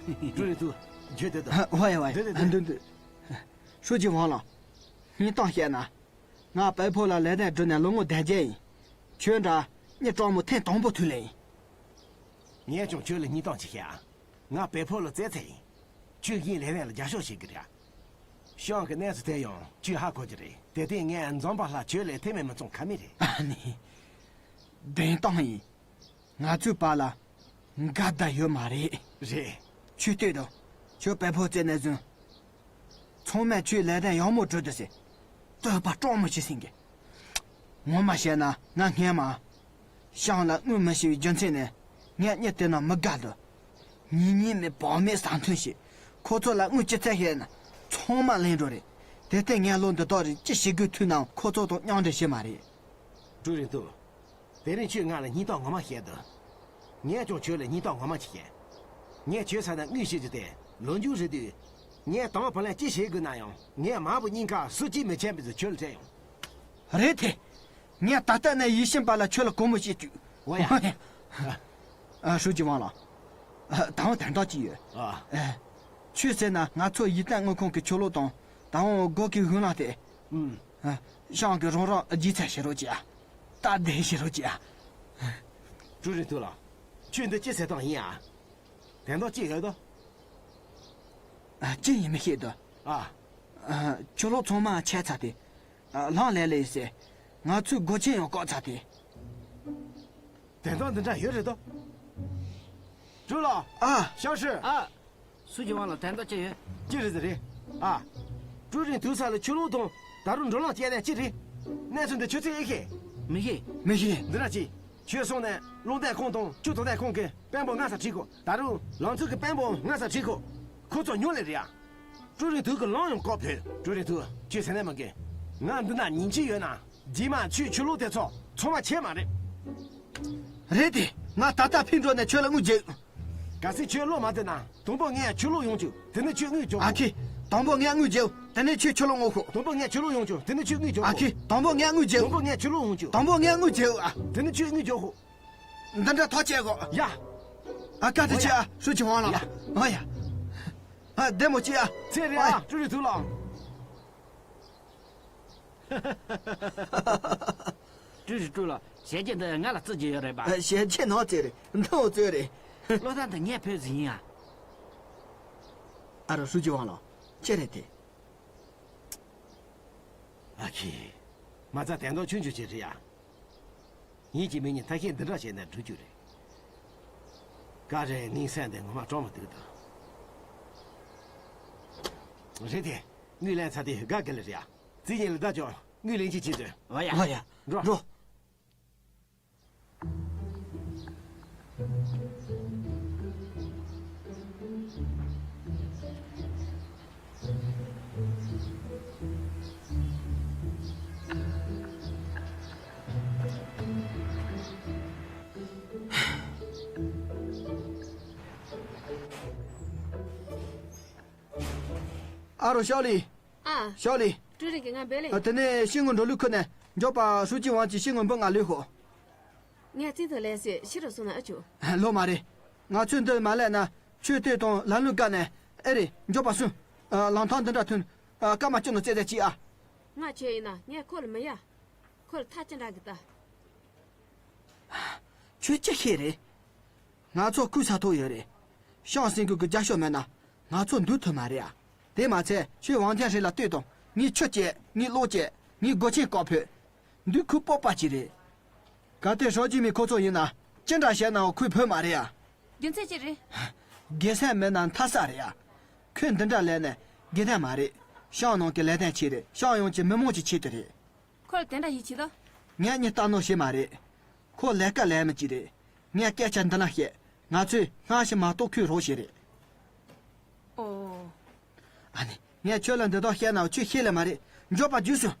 ཀྲུའུ་རིན་ཏུའུ། བརྗོད་འདོད་དོ། འོ་ཡ་འོ་ཡ། འདོད་འདོད་འདོད། འདོད་འདོད། ཧྲུའུ་ཅི་ཝང་ལགས། སྙིང་གཏམ་བཤད་ན། ང་བལ་ཕོ་ལ་ལས་དོན་བསྒྲུབས་ནས་ལོ་ངོ་བདུན་བརྒྱད་ཡིན། ཁྱོད་འདྲ་མྱི་སྤྲང་མོ་ཐེངས་དང་པོ་ཐུག་ལེ་ཡིན། ངས་ཀྱང་ཁྱོད་ལ་སྙིང་གཏམ་ཅིག་བཤད་ཨ། ང་བལ་ཕོ་ལ་བཙལ་ཚར་ཡིན། ཁྱོད་ངའི་ལས་དོན་ལ་རྒྱབ་སྐྱོར་བྱེད་ཀྱི་རེད། ཤང་གི་གནས་ཚུལ་དེ་ཡང་ཁྱོད་ཧ་གོ་གི་རེད། དེ་ཐེངས་ངས་འཛོམས་པ་ལྷ་ཁྱོད་ལས་ཐེ་མེད་མི་གཙང་ཁ་མེད་རེད། ཨ་ནི། བདེན་གཏམ་ཡིན། ང་ཚོའི་བར་ལ་འགལ་ཟླ་ཡོད་མ་རེད། རེད། ཁྱོད་ལྟོས་དང་། ཁྱོད་བལ་ཕོ་བཙལ་ནས་བཟུང་། ཚང་མས་ཁྱོད་ལས་དོན་ཡག་མོ་བསྒྲུབས་འདུག་ཟེར། བསྟོད་པ་སྤྲང་མོ་ཞིག་ཟིན་གི། ངོ་མ་བཤད་ན་ང་སྔན་མ། ཤང་ལ་དངུལ་མི་ཤེས་པའི་རྒྱུ་མཚན་ནི། ངས་མྱི་དེ་ན་མི་དགའ་འདུག་ཉིན་ཉིན་མི་བག་མེད་ཟ་འཐུང་བྱེད། ཁོ་ཚོ་ལ་དངུལ་ཅི་ཚད་བཤད་ན། ཚང་མ་ལེན་འགྲོ་རེད། དེ་ལྟས་ངས་ལོ་འདི་དག་རིང་ཅི་བྱེད་དགོས་ཐུག་ནའང་ཁོ་ཚོ་དང་མཉམ་འབྲེལ་བྱེད་མ་རེད། ཀྲུའུ་རིན་ཏུའུ། དེ་རིང་ཁྱོས་ང་ལ་སྙིང་གཏམ་ངོ་མ་བཤད་འདུག་ངས་ཀྱང་ཁྱོད་ལ་སྙིང་གཏམ་ངོ་མ་ཅིག་བཤད། ངས་ཁྱོད་ས་ན་དངུལ་བཤད་རྒྱུ་དེ་ལོ་མཇུག་རེད་དུས། ངས་དང་བ་ལན་ཅི་བྱེད་དགོས་ན་ཡང་ངས་མ་བུ་གཉིས་ཀ་སུ་གཅིག་མི་ཆད་པའི་ཚུལ་ཁྱོད་ལ་སྤྲད་ཡོང་། རེད་དེ། ངས་ད་ལྟ་ནས་ཡིད་བཞིན་པ་ལ་ཁྱོད་ལ་སྒོར་མོ་བཤད་བཅུག་འོ་ཡ། ཨ། ཧྲུའུ་ཅི་ཝང་ལགས། ཨ། ད་འོ་དོན་དག་ཅིག་ཡོད། ཨ། ཨ། ཁྱོད་ཟེར་ན་ང་ཚོ་ཡིད་བརྟན་དངུལ་ཁང་གི་ཆུ་ལོག་དང་ད་འོ་སྒོ་གི་ཧུན་ལག་དེ། ཨུམ། ཨ། ཤང་གི་རོགས་རམ་རྗེས་ཚ་བྱེད་རོགས་གྱིས་ཨ། སྟབས་བདེ་བྱེད་རོགས་གྱིས་ཨ། ཀྲུའུ་རིན་ཏུའུ་ལགས། ཁྱོད་འདི་ཅི་ཟེར་སྟངས་ཡིན་ཨ། དོན་དག་ཅི་ཡོད་དོ། ཨ། ཅི་ཡིན་མི་ཤེས་དོ། ཨ། ཨ། ཆུ་ལོག་ཚང་མ་ཆད་ཚར་ཏེ། ཨ། ལམ་ལས་ལས་ཟེར། ང་ཚོའི་སྒོ་ཆེན་ཡང་བཀག་ཚར་ཏེ། དོན་དག་འདི་འདྲ་ཡོད་རེད་དོ། ཀྲུའུ་ལགས། ཨ། ཤང་ཧྲི། ཨ། ཧྲུའུ་ཅི་ཝང་ལགས། དོན་དག་ཅི་ཡོད། ཅི་རེད་ཟེར་རེད། ཨ། ཀྲུའུ་རིན་ཏུའུ་ས་ལ་ཆུ་ལོག་དང་ད་རུང་འགྲོ་ལམ་བཅད་དོན་ཅི་རེད། གནས་ཚུལ་འདི་ཁྱོད་ཚོས་ཨེ་ཤེས། མི་ཤེས། མི་ཤེས། འདི་འདྲ་ཅིག་ཁྱོད་སོང་ནས་རླུང་འདེད་ཁང་དང་ཆུ་དོ་དམ་ཁང་གི་དཔོན་པོ་ང་ས་ཁྲིད་གོ། ད་རུང་ལམ་ཚུགས་ཀྱི་དཔོན་པོ་ང་ས་ཁྲིད་གོ། ཁོ་ཚོ་ཉོ་ལེ་རེད་ཨ། ཀྲུའུ་རིན་ཏུའུ་གི་ལམ་ཡང་བཀག་ཕོད། ཀྲུའུ་རིན་ཏུའུ། ཁྱོད་ཟེར་ནས་མ་གི། ང་འདི་ན་ཉིན་གཅིག་ཡོད་ན། རྗེས་མ་ཁྱོད་ཆུ་ལོག་དེ་ཚོ་ཚང་མ་ཆད་མ་རེད། རེད་དེ། ང་ད་ལྟ་ཕེབས་འགྲོ་ནས་ཁྱོད་ལ་དངུལ་རྒྱག་གལ་སྲིད་ཁྱོད་བློ་མ་བདེ་ན། དང་པོ་ངས་ཆུ་ལོག་ཡོང་བཅུག་དེ་ནས་ཁྱོད་དངུལ་རྒྱོབ། ཨ་ཁེ། དང་པོ་ངས་དངུལ་རྒྱོབ། དེ་ནས་ཁྱོད་ཆུ་ལོག་ངོ་ཤོག་དང་པོ་ངས་ཆུ་ལོག་ཡོང་བཅུག་དེ་ནས་ཁྱོད་དངུལ་རྒྱོབ། ཨ་ཁེ། དང་པོ་ངས་དངུལ་རྒྱོབ། དང་པོ་ངས་ཆུ་ལོག་ཡོང་བཅུག་དང་པོ་ངས་དངུལ་རྒྱོབ་ཨ། དེ་ནས་ཁྱོད་དངུལ་རྒྱོབ་ཤོག་འདི་འདྲ་ཐག་བཅད་གོ། ཡ། ཨ། བཀའ་དྲིན་ཆེ་ཨ། ཧྲུའུ་ཅི་ཝང་ལགས། ཡ། ཨ་ཡ། ཨ། བདེ་མོ་བྱེད་ཨ། ཚེ་རིང་ཨ། ཨ། ཀྲུའུ་རིན་ཏུའུ་ལགས། ཀྲུའུ་རིན་ཏུའུ་ལགས། ཞལ་ལྕེ་འདི་ང་ལ་བརྩི་རྒྱུ་ཡོད་རེད་པ། ཨ། ཞལ་ལྕེ་ནག་ཙེ་རེད། མདོག་ཙེ་རེད། བློ་བཟང་འདི་ངའི་བུ་ཟིག་ཡིན་ཨ། ཨ་རོ། ཧྲུའུ་ཅི་ཝང་ལགས། ཅི་རེད་དེ། ཨ་ཁྱི། མ་རྩ་དན་ཏོ་ཆུང་ཆུང་ཅིག་རེད་ཡ། ཡིན་གཅིག་མིན་གཉིས་ཐབས་ཤེས་འདི་འདྲ་བྱས་ན་འགྲིག་རྒྱུ་རེད། ག་རེ། ངའི་སེམས་འདི་ངོ་མ་སྐྱོ་མོ་འདུག་ད། རེད་དེ། དངུལ་ལེན་ཚར་དུས་དགའ་གི་ལ་རེད་ཡ། རྩིས་ཉིན་ལ་ད་ཅོ། དངུལ་ལེན་གྱི་བྱེད་ཚོད། འོ་ཡ། འོ་ཡ། འགྲོ། འགྲོ། ཨ་རོ། ཤའོ་ལི། ཨ། ཤའོ་ལི། ཀྲུའུ་རིན་གྱིས་ང་འབོད་ལེ། ཨ། དེ་ནས་ཤིང་ངོས་འགྲོ་ལུགས་ཁུལ་ནས་མགྱོགས་པ་ཧྲུའུ་ཅི་ཝང་གྱི་ཤིང་ངོས་འབུ་ང་ལུས་ཤོག། ངས་རྩིས་ཐོ་ལེན་སྲིད། ཕྱི་རུ་སོང་ན་ཨེ་ཆོག། ལོ་མ་རེད། ང་ཚོས་འདི་མ་ལས་ན་ཆོས་དེ་དང་ལམ་ལུགས་བཀག་ནས། ཨེ་རེད། མགྱོགས་པ་སོང་། ཨ། ལམ་ཐག་འདི་འདྲ་ཐོན། ཨ། སྐར་མ་བཅུ་ནང་རྩེད་རྩེད་གྱིས་ཨ། ང་ཁྱོད་ཡིན་ན་ངས་ཁོ་ལ་མི་ཡ། ཁོ་ལ་ཐག་ཅི་འདྲ་གི་ལྟ། ཁྱོད་ཅི་ཤེས་རེད། ང་ཚོ་ཁུར་ས་ཐོག་ཡོད་རེད། ཤང་སེང་ཁུལ་གྱི་རྒྱབ་ཤོག་མེད་ན་ང་ཚོ་འདུག་ཐུབ་མ་རེད་ཨ། དེ་མ་ཚད་ཁྱོད་ཝང་ཐེན་ཧྲི་ལ་ལྟོས་དང་། ངའི་ཆུ་སྐྱེས། ངའི་གློག་སྐྱེས། ངའི་སྒོ་ཆེན་བཀག་ཕོད། འདུག་ཁུར་སྤོབས་པ་ཅིག་རེད། གལ་ཏེ་ཧྲོ་ཅི་མི་ཁོ་ཚོ་ཡིན་ན་ཅི་འདྲ་བྱས་ནའང་ཁུར་ཕོད་མ་རེད་ཨ། རྒྱུ་མཚན་ཅི་རེད། དགེ་མཚན་མེད་ན་མཐའ་ས་རེད་ཨ། ཁོས་འདི་འདྲ་ལས་ནས་དགེ་ལྡན་མ་རེད། ཤང་ནང་གི་ལས་དོན་ཆེད་རེད། ཤང་ཡོངས་ཀྱི་མི་མང་གི་ཆེད་དུ་རེད། ཁོ་ལ་དེ་འདྲ་ཡིད་ཆེས་དོ། ངས་མྱི་ལྟ་ནོར་བྱེད་མ་རེད། ཁོ་ལས་ཀ་ལས་མི་གཅིག་རེད། ངས་སྐད་ཆ་འདི་ལ་བཤད། ང་ཚོས་སྔ་ཕྱི་མ་གཏོགས་ཁོས་རོགས་བྱེད་རེད། ཨོ། ཨ་ནི། ངས་ཁྱོད་ལ་འདི་དག་བཤད་ན་ཁྱོད་ཤེས་ལེ་མ་རེད། མགྱོགས་པ་རྒྱུགས་སོང་།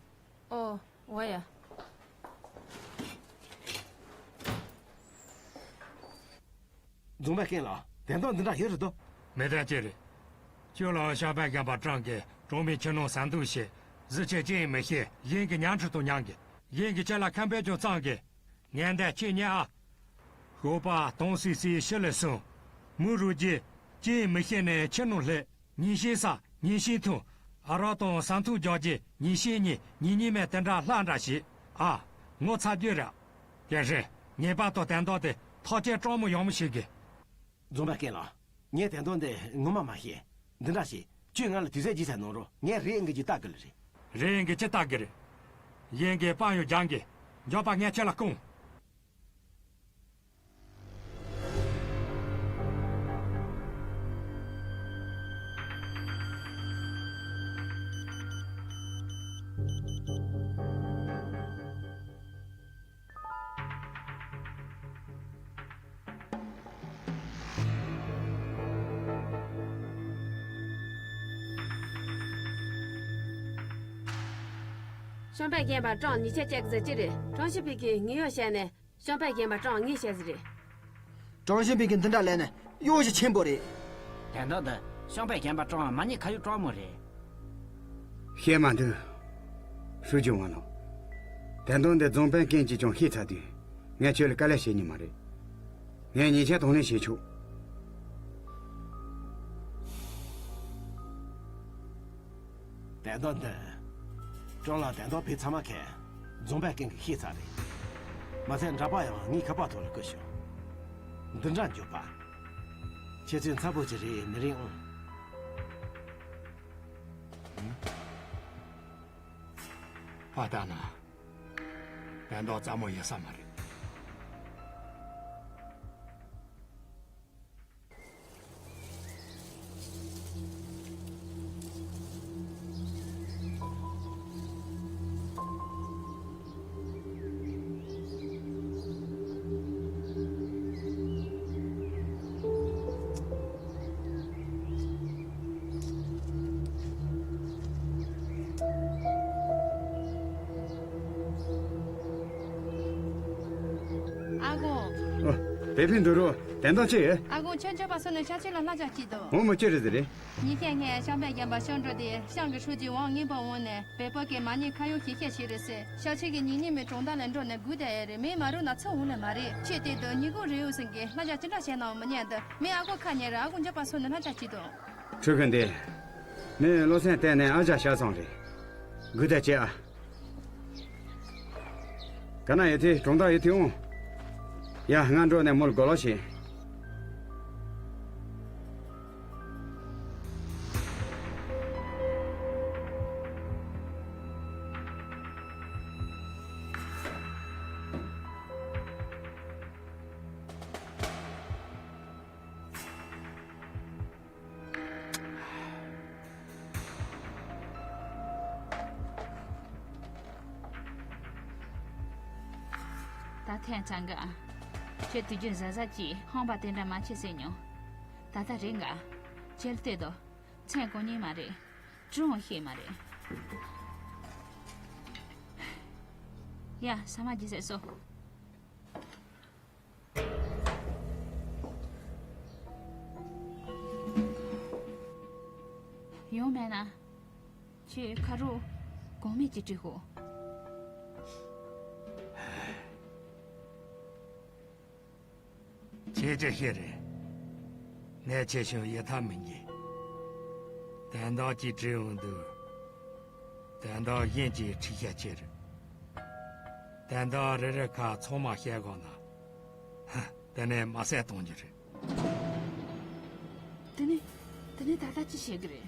ཨོ། འོ་ཡ། རྫོང་དཔོན་ཀེང་ལགས། དོན་དག་འདི་འདྲ་ཡོད་རེད་དོ། མི་དྲག་ཅིག་རེད། ཁྱོད་ལ་ཤང་པན་རྒན་པ་ཀྲང་གིས་གྲོང་མི་ཁྱིམ་ནང་ཟ་འཐུང་བྱས། གཟི་བྱིན་ཅི་ཡིན་མི་ཤེས། གཞན་གྱི་ཉམས་ཁྲིད་དང་མཉམ་གི། གཞན་གྱི་ཁྱིམ་ལ་ཁ་འབོད་ཀྱང་བཙོང་གི། ངན་འདས་ཁྱེད་ཉལ་ཨ། ཞོགས་པ་དོང་སི་སིའི་ཕྱི་ལ་སོང་། མུ་རུ་རྗེས་ཅི་ཡིན་མི་ཤེས་ནས་ཁྱིམ་ནང་སླེབས། ཉིན་ཤས་ས་ཉིན་ཤས་ཐུང་། ཨ་རོགས་དང་ཟ་འཐུང་རྒྱག་རྗེས་ཉིན་ཤས་གཉིས། ཉིན་གཉིས་མེད་དེ་འདྲ་ལྷ་འདྲ་བྱེད་ཨ། ངོ་ཚ་རྒྱུ་རེད། ཀེང་ཧྲེང་། ངེས་པར་དུ་དོན་དག་དེ་ཐག་གཅོད་སྤྲང་མོ་ཡང་མོ་བྱེད་དགོས། རྫོང་དཔོན་ཀེང་ལགས། ངས་དོན་དག་འདི་ངོ་མ་མ་ཤེས། འདི་འདྲ་བྱེད། ཁྱོད་ང་ལ་དུས་ཚོད་ཅིག་ཙམ་གནང་རོགས། ངས་རེ་འགའ་ཅིག་ལྟ་དགོས་ལེ་རེད། རེ་འགའ་ཅིག་ལྟ་དགོས་རེད། གཞན་གྱིས་དཔང་ཡང་རྒྱག་གི། མགྱོགས་པ་ངས་ཁྱོད་ལ་སྐུངས། ཤང་པན་རྒན་པ་ཀྲང་ཉེས་ཆད་བཅད་གི་ཟེར་གྱི་རེད། ཀྲང་ཞིན་ཕིང་གིས་ངེས་གཡོག་བྱས་ནས། ཤང་པན་རྒན་པ་ཀྲང་ངས་བཤད་ཟིན་རེད། ཀྲང་ཞིན་ཕིང་གིས་འདི་འདྲ་ལས་ནས་གཡོག་གཞི་ཆེན་པོ་རེད། དོན་དག་འདི་ཤང་པན་རྒན་པ་ཀྲང་མ་ཉེས་ཁ་གཡོག་སྤྲང་མོ་རེད། བཤད་མ་འདུག་ཧྲུའུ་ཅུན་ཝང་ལགས། དོན་དག་འདི་རྫོང་དཔོན་ཀེང་གིས་ཀྱང་ཤེས་ཚར་དུས། ངས་ཁྱོད་ལ་དཀའ་ལས་བྱེད་ཉན་མ་རེད། ངས་ཉེས་ཆད་དང་ལེན་བྱེད་ཆོག་དོན་དག་འདི། ཀྲང་ལགས། དོན་དག་བོད་ཚང་མ་མཁྱེན། རྫོང་དཔོན་ཀེང་གིས་ཤེས་ཚར་རེད། མ་ཚད་འདྲ་པར་ཡང་ངའི་ཁ་པར་ཐོག་ལ་བསྐུར་བྱུང་། འདི་འདྲ་འགྱོད་པ། ཁྱེད་ཚོས་མཚར་པོ་ཅིག་རེད་མི་རེད་ཨང་། ཕ་ལྟ་ན། དོན་དག་རྩ་མོ་ཡིན་ས་མ་རེད། ཨ་ཁུ། ཨོ། བེ་ཕིན་འདུག་རོ། དོན་དག་ཆེ། ཨ་ཁུ། ཁྱོད་མགྱོགས་པ་སོང་ནས་ཤག་ཆུ་ལ་ལྷ་ཆག་ཅིག་དང་། འོ་མོ། ཅི་རེད་ཟེར་རེད། ཉིན་ཤས་སྔས་ཤང་པན་རྒན་པ་ཤང་འགྲོ་དེ་ཤང་གི་ཧྲུའུ་ཅུན་ཝང་རྔན་པ་འོང་ནས་བོད་པ་གི་མ་ཉེས་ཁ་གཡོག་ཞིབ་བཤེར་བྱེད་རེད་ཟེར། ཤག་ཆུ་གི་ཉིན་གཉིས་མའི་གྲོང་རྡལ་ལ་འགྲོ་ནས་སྒུག་བསྡད་ཡོད་རེད། མི་མ་རུ་ན་ཚུར་འོང་ལེ་མ་རེད། ཁྱེད་དེ་དུས་ཉི་གུང་རེའུ་ཟིན་གི་ལྷ་ཆག་ཅི་འདྲ་བྱས་ནའང་མི་ཉན་འདུག་མི་ཨ་ཁུ་ཁ་ཉན་རེད། ཨ་ཁུ་མགྱོགས་པ་སོང་ནས་ལྷ་ཆག་ཅིག་དང་། ཁྲུ་གུ་འདི། མི་བློ་སེམས་གཏད་ནས་ཨ་ཅག་ཤ་ཚང་རེད། སྒུག་བསྡད་ཅེས་ཨ། ག་ན་ཡོད་དེ་གྲོང་རྡལ་ཡོད་དེ་འོང་། ཡ་ང་འགྲོ་ནས་མོ་ལ་གོ་ལོག་བྱེད། ད་ཐེངས་ཚང་གི་ཨ། ཁྱེད་དུས་རྒྱུན་གཟབ་གཟབ་གྱིས་ཧམ་པ་དེ་འདྲ་མ་བྱེད་ཟེར་མྱོང་། ད་ལྟ་རེད་འགའ། ཁྱེད་ལྟོས་དོ། མཚན་གང་ཉིད་མ་རེད། ཅུང་ཤེས་མ་རེད། ཡ་ཟ་མ་བརྗེད་ཟེར་སོ། ཡོང་མེད་ན། ཁྱོད་ཁ་རུ་གོང་མེད་ཀྱི་བྲིས་ཤོག་ཁྱེད་ཀྱི་ཤེས་རེད། ངས་ཁྱེད་ཤོག་ཡི་ཐབས་མི་འགྱེད། དོན་དག་ཅིག་བྲིས་འོང་དུས། དོན་དག་གཞན་གྱིས་འཁྲིད་ཤ་ཆེ་རེད། དོན་དག་རེ་རེ་ཁ་ཚང་མ་བཤད་དགོས་ན། ཧ། དེ་ནས་མ་བསད་གཏོང་རྒྱུ་རེད། དེ་ནས། དེ་ནས་ད་ལྟ་ཅི་བྱེད་ཀྱི་རེད།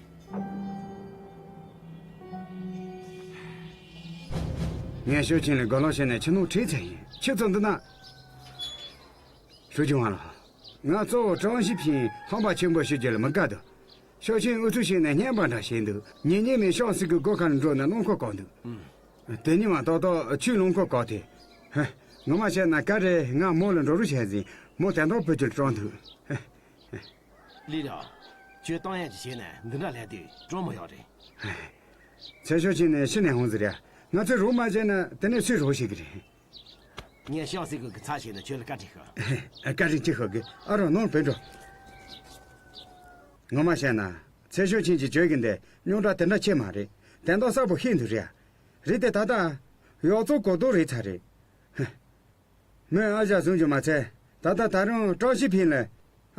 ངས་ཞོ་ཆེན་ལ་གོ་ལོག་བྱས་ནས་ཁྱི་ནང་ཁྲིད་ཚར་ཡིན། ཁྱི་ཚོ་འདི་ན། ཧྲུའུ་ཅུན་ཝང་ལགས། ང་གཙོ་བོ་ཀྲང་ཞི་ཕིན་ཧམ་པ་ཆེན་པོ་ཞིག་རྒྱུད་ལ་མི་དགའ་འདུག་ཤོག་ཆེན་ཨུ་ཚུགས་བྱས་ནས་བསྙེན་པ་འདྲ་བྱས་འདུག་ཉིན་ཉིན་ནས་ཤང་སི་གི་སྒོ་ཁ་ལ་འགྲོ་ནས་རླངས་འཁོར་བཀག་འདུག་དེ་ཉིན་མ་ཏག་ཏག་ཁྱོས་རླངས་འཁོར་བཀག་སྟེ། ཧ། ངོ་མ་བཤད་ན་ག་རེ་ང་མོ་ལ་འགྲོ་རོགས་བྱས་ཟིན་མོ་དོན་དག་བུ་ཁྱོད་ལ་སྤྲང་འདུག་ལི་ར། ཁྱོད་གཏོང་ཡག་ཅིག་བྱས་ནས་འདི་འདྲ་ལས་དུས་སྤྲང་མོ་ཡོད་རེད། ཚེ་ཤོག་ཆེན་ནས་ཕྱི་ནས་འོང་ཟེར་ཡ། ང་ཚོས་རོགས་མ་བྱས་ན་དེ་ནས་སུས་རོགས་བྱེད་ཀྱི་རེད། ངས་ཤང་སི་གི་གི་ཚ་བྱས་ནས་ཁྱོད་ལ་བཀའ་དྲིན་ཤོད། བཀའ་དྲིན་ཅི་ཤོད་གི། ཨ་རོ་ནོར་བུད་འགྲོ། ངོ་མ་བཤད་ན། ཚེ་ཤོག་ཆེན་གྱི་གྱོད་ཀྱི་འདི་རྙོག་དྲ་དེ་འདྲ་ཆེ་མ་རེད། དོན་དག་གསལ་པོ་ཤེས་འདུག་རེད། རེད་དེ་ད་ལྟ། གཡོག་ཚོ་གོ་རྟོགས་རེད་ཚར་རེད། ཧ། མོས་ཨ་ཞག་བཟུང་རྒྱུ་མ་ཚད་ད་ལྟ་ད་རུང་ཀྲང་ཞི་ཕིན་ལ།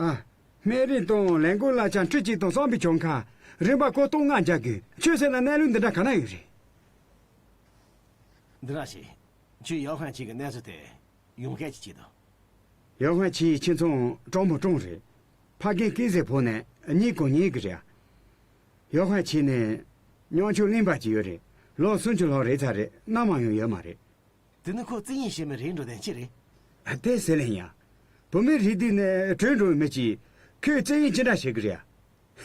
ཨ། སྨན་རིན་དང་ལས་འགུལ་གླ་ཆ་ཁྲི་གཅིག་དང་བསམ་པའི་གྱོང་ཁ། རིན་པ་ཁོ་སྟོང་ལྔ་རྒྱག་དགོས། ཁྱོད་ཟེར་ན་གནས་ལུགས་འདི་འདྲ་ག་ན་ཡོད་རེད། འདི་ར་ཞིག་ཁྱོད་ཡོ་ཧན་ཆི་གི་གནས་ཚུལ་དེ་ཡོང་མཁན་ཅིག་བྱེད་དོ། ཡོ་ཧན་ཆི་ཁྱིམ་ཚང་སྤྲང་མོ་སྤྲང་རེད། ཕ་རྒན་སྐེ་ཟེར་ཕོ་ནས་གཉིས་གོ་གཉིས་གི་རེད། ཡོ་ཧན་ཆི་ནས་ཉམ་ཆུང་གླེན་པ་ཅིག་ཡོད་རེད། ལོ་སུམ་ཅུ་ལྷག་རེད་ཚར་རེད། མནའ་མ་ཡང་ཡོད་མ་རེད། དེ་ནི་ཁོ་བཙན་གཡེམ་བྱེད་མི་རེད་འགྲོ་དོན་ཅི་རེད། དེ་ཟེར་ལེ་ཡ། བུད་མེད་རིགས་དུས་ནས་བྲོས་འགྲོ་མི་ཅིག་ཁོས་བཙན་གཡེམ་ཅི་འདྲ་བྱེད་གི་རེད་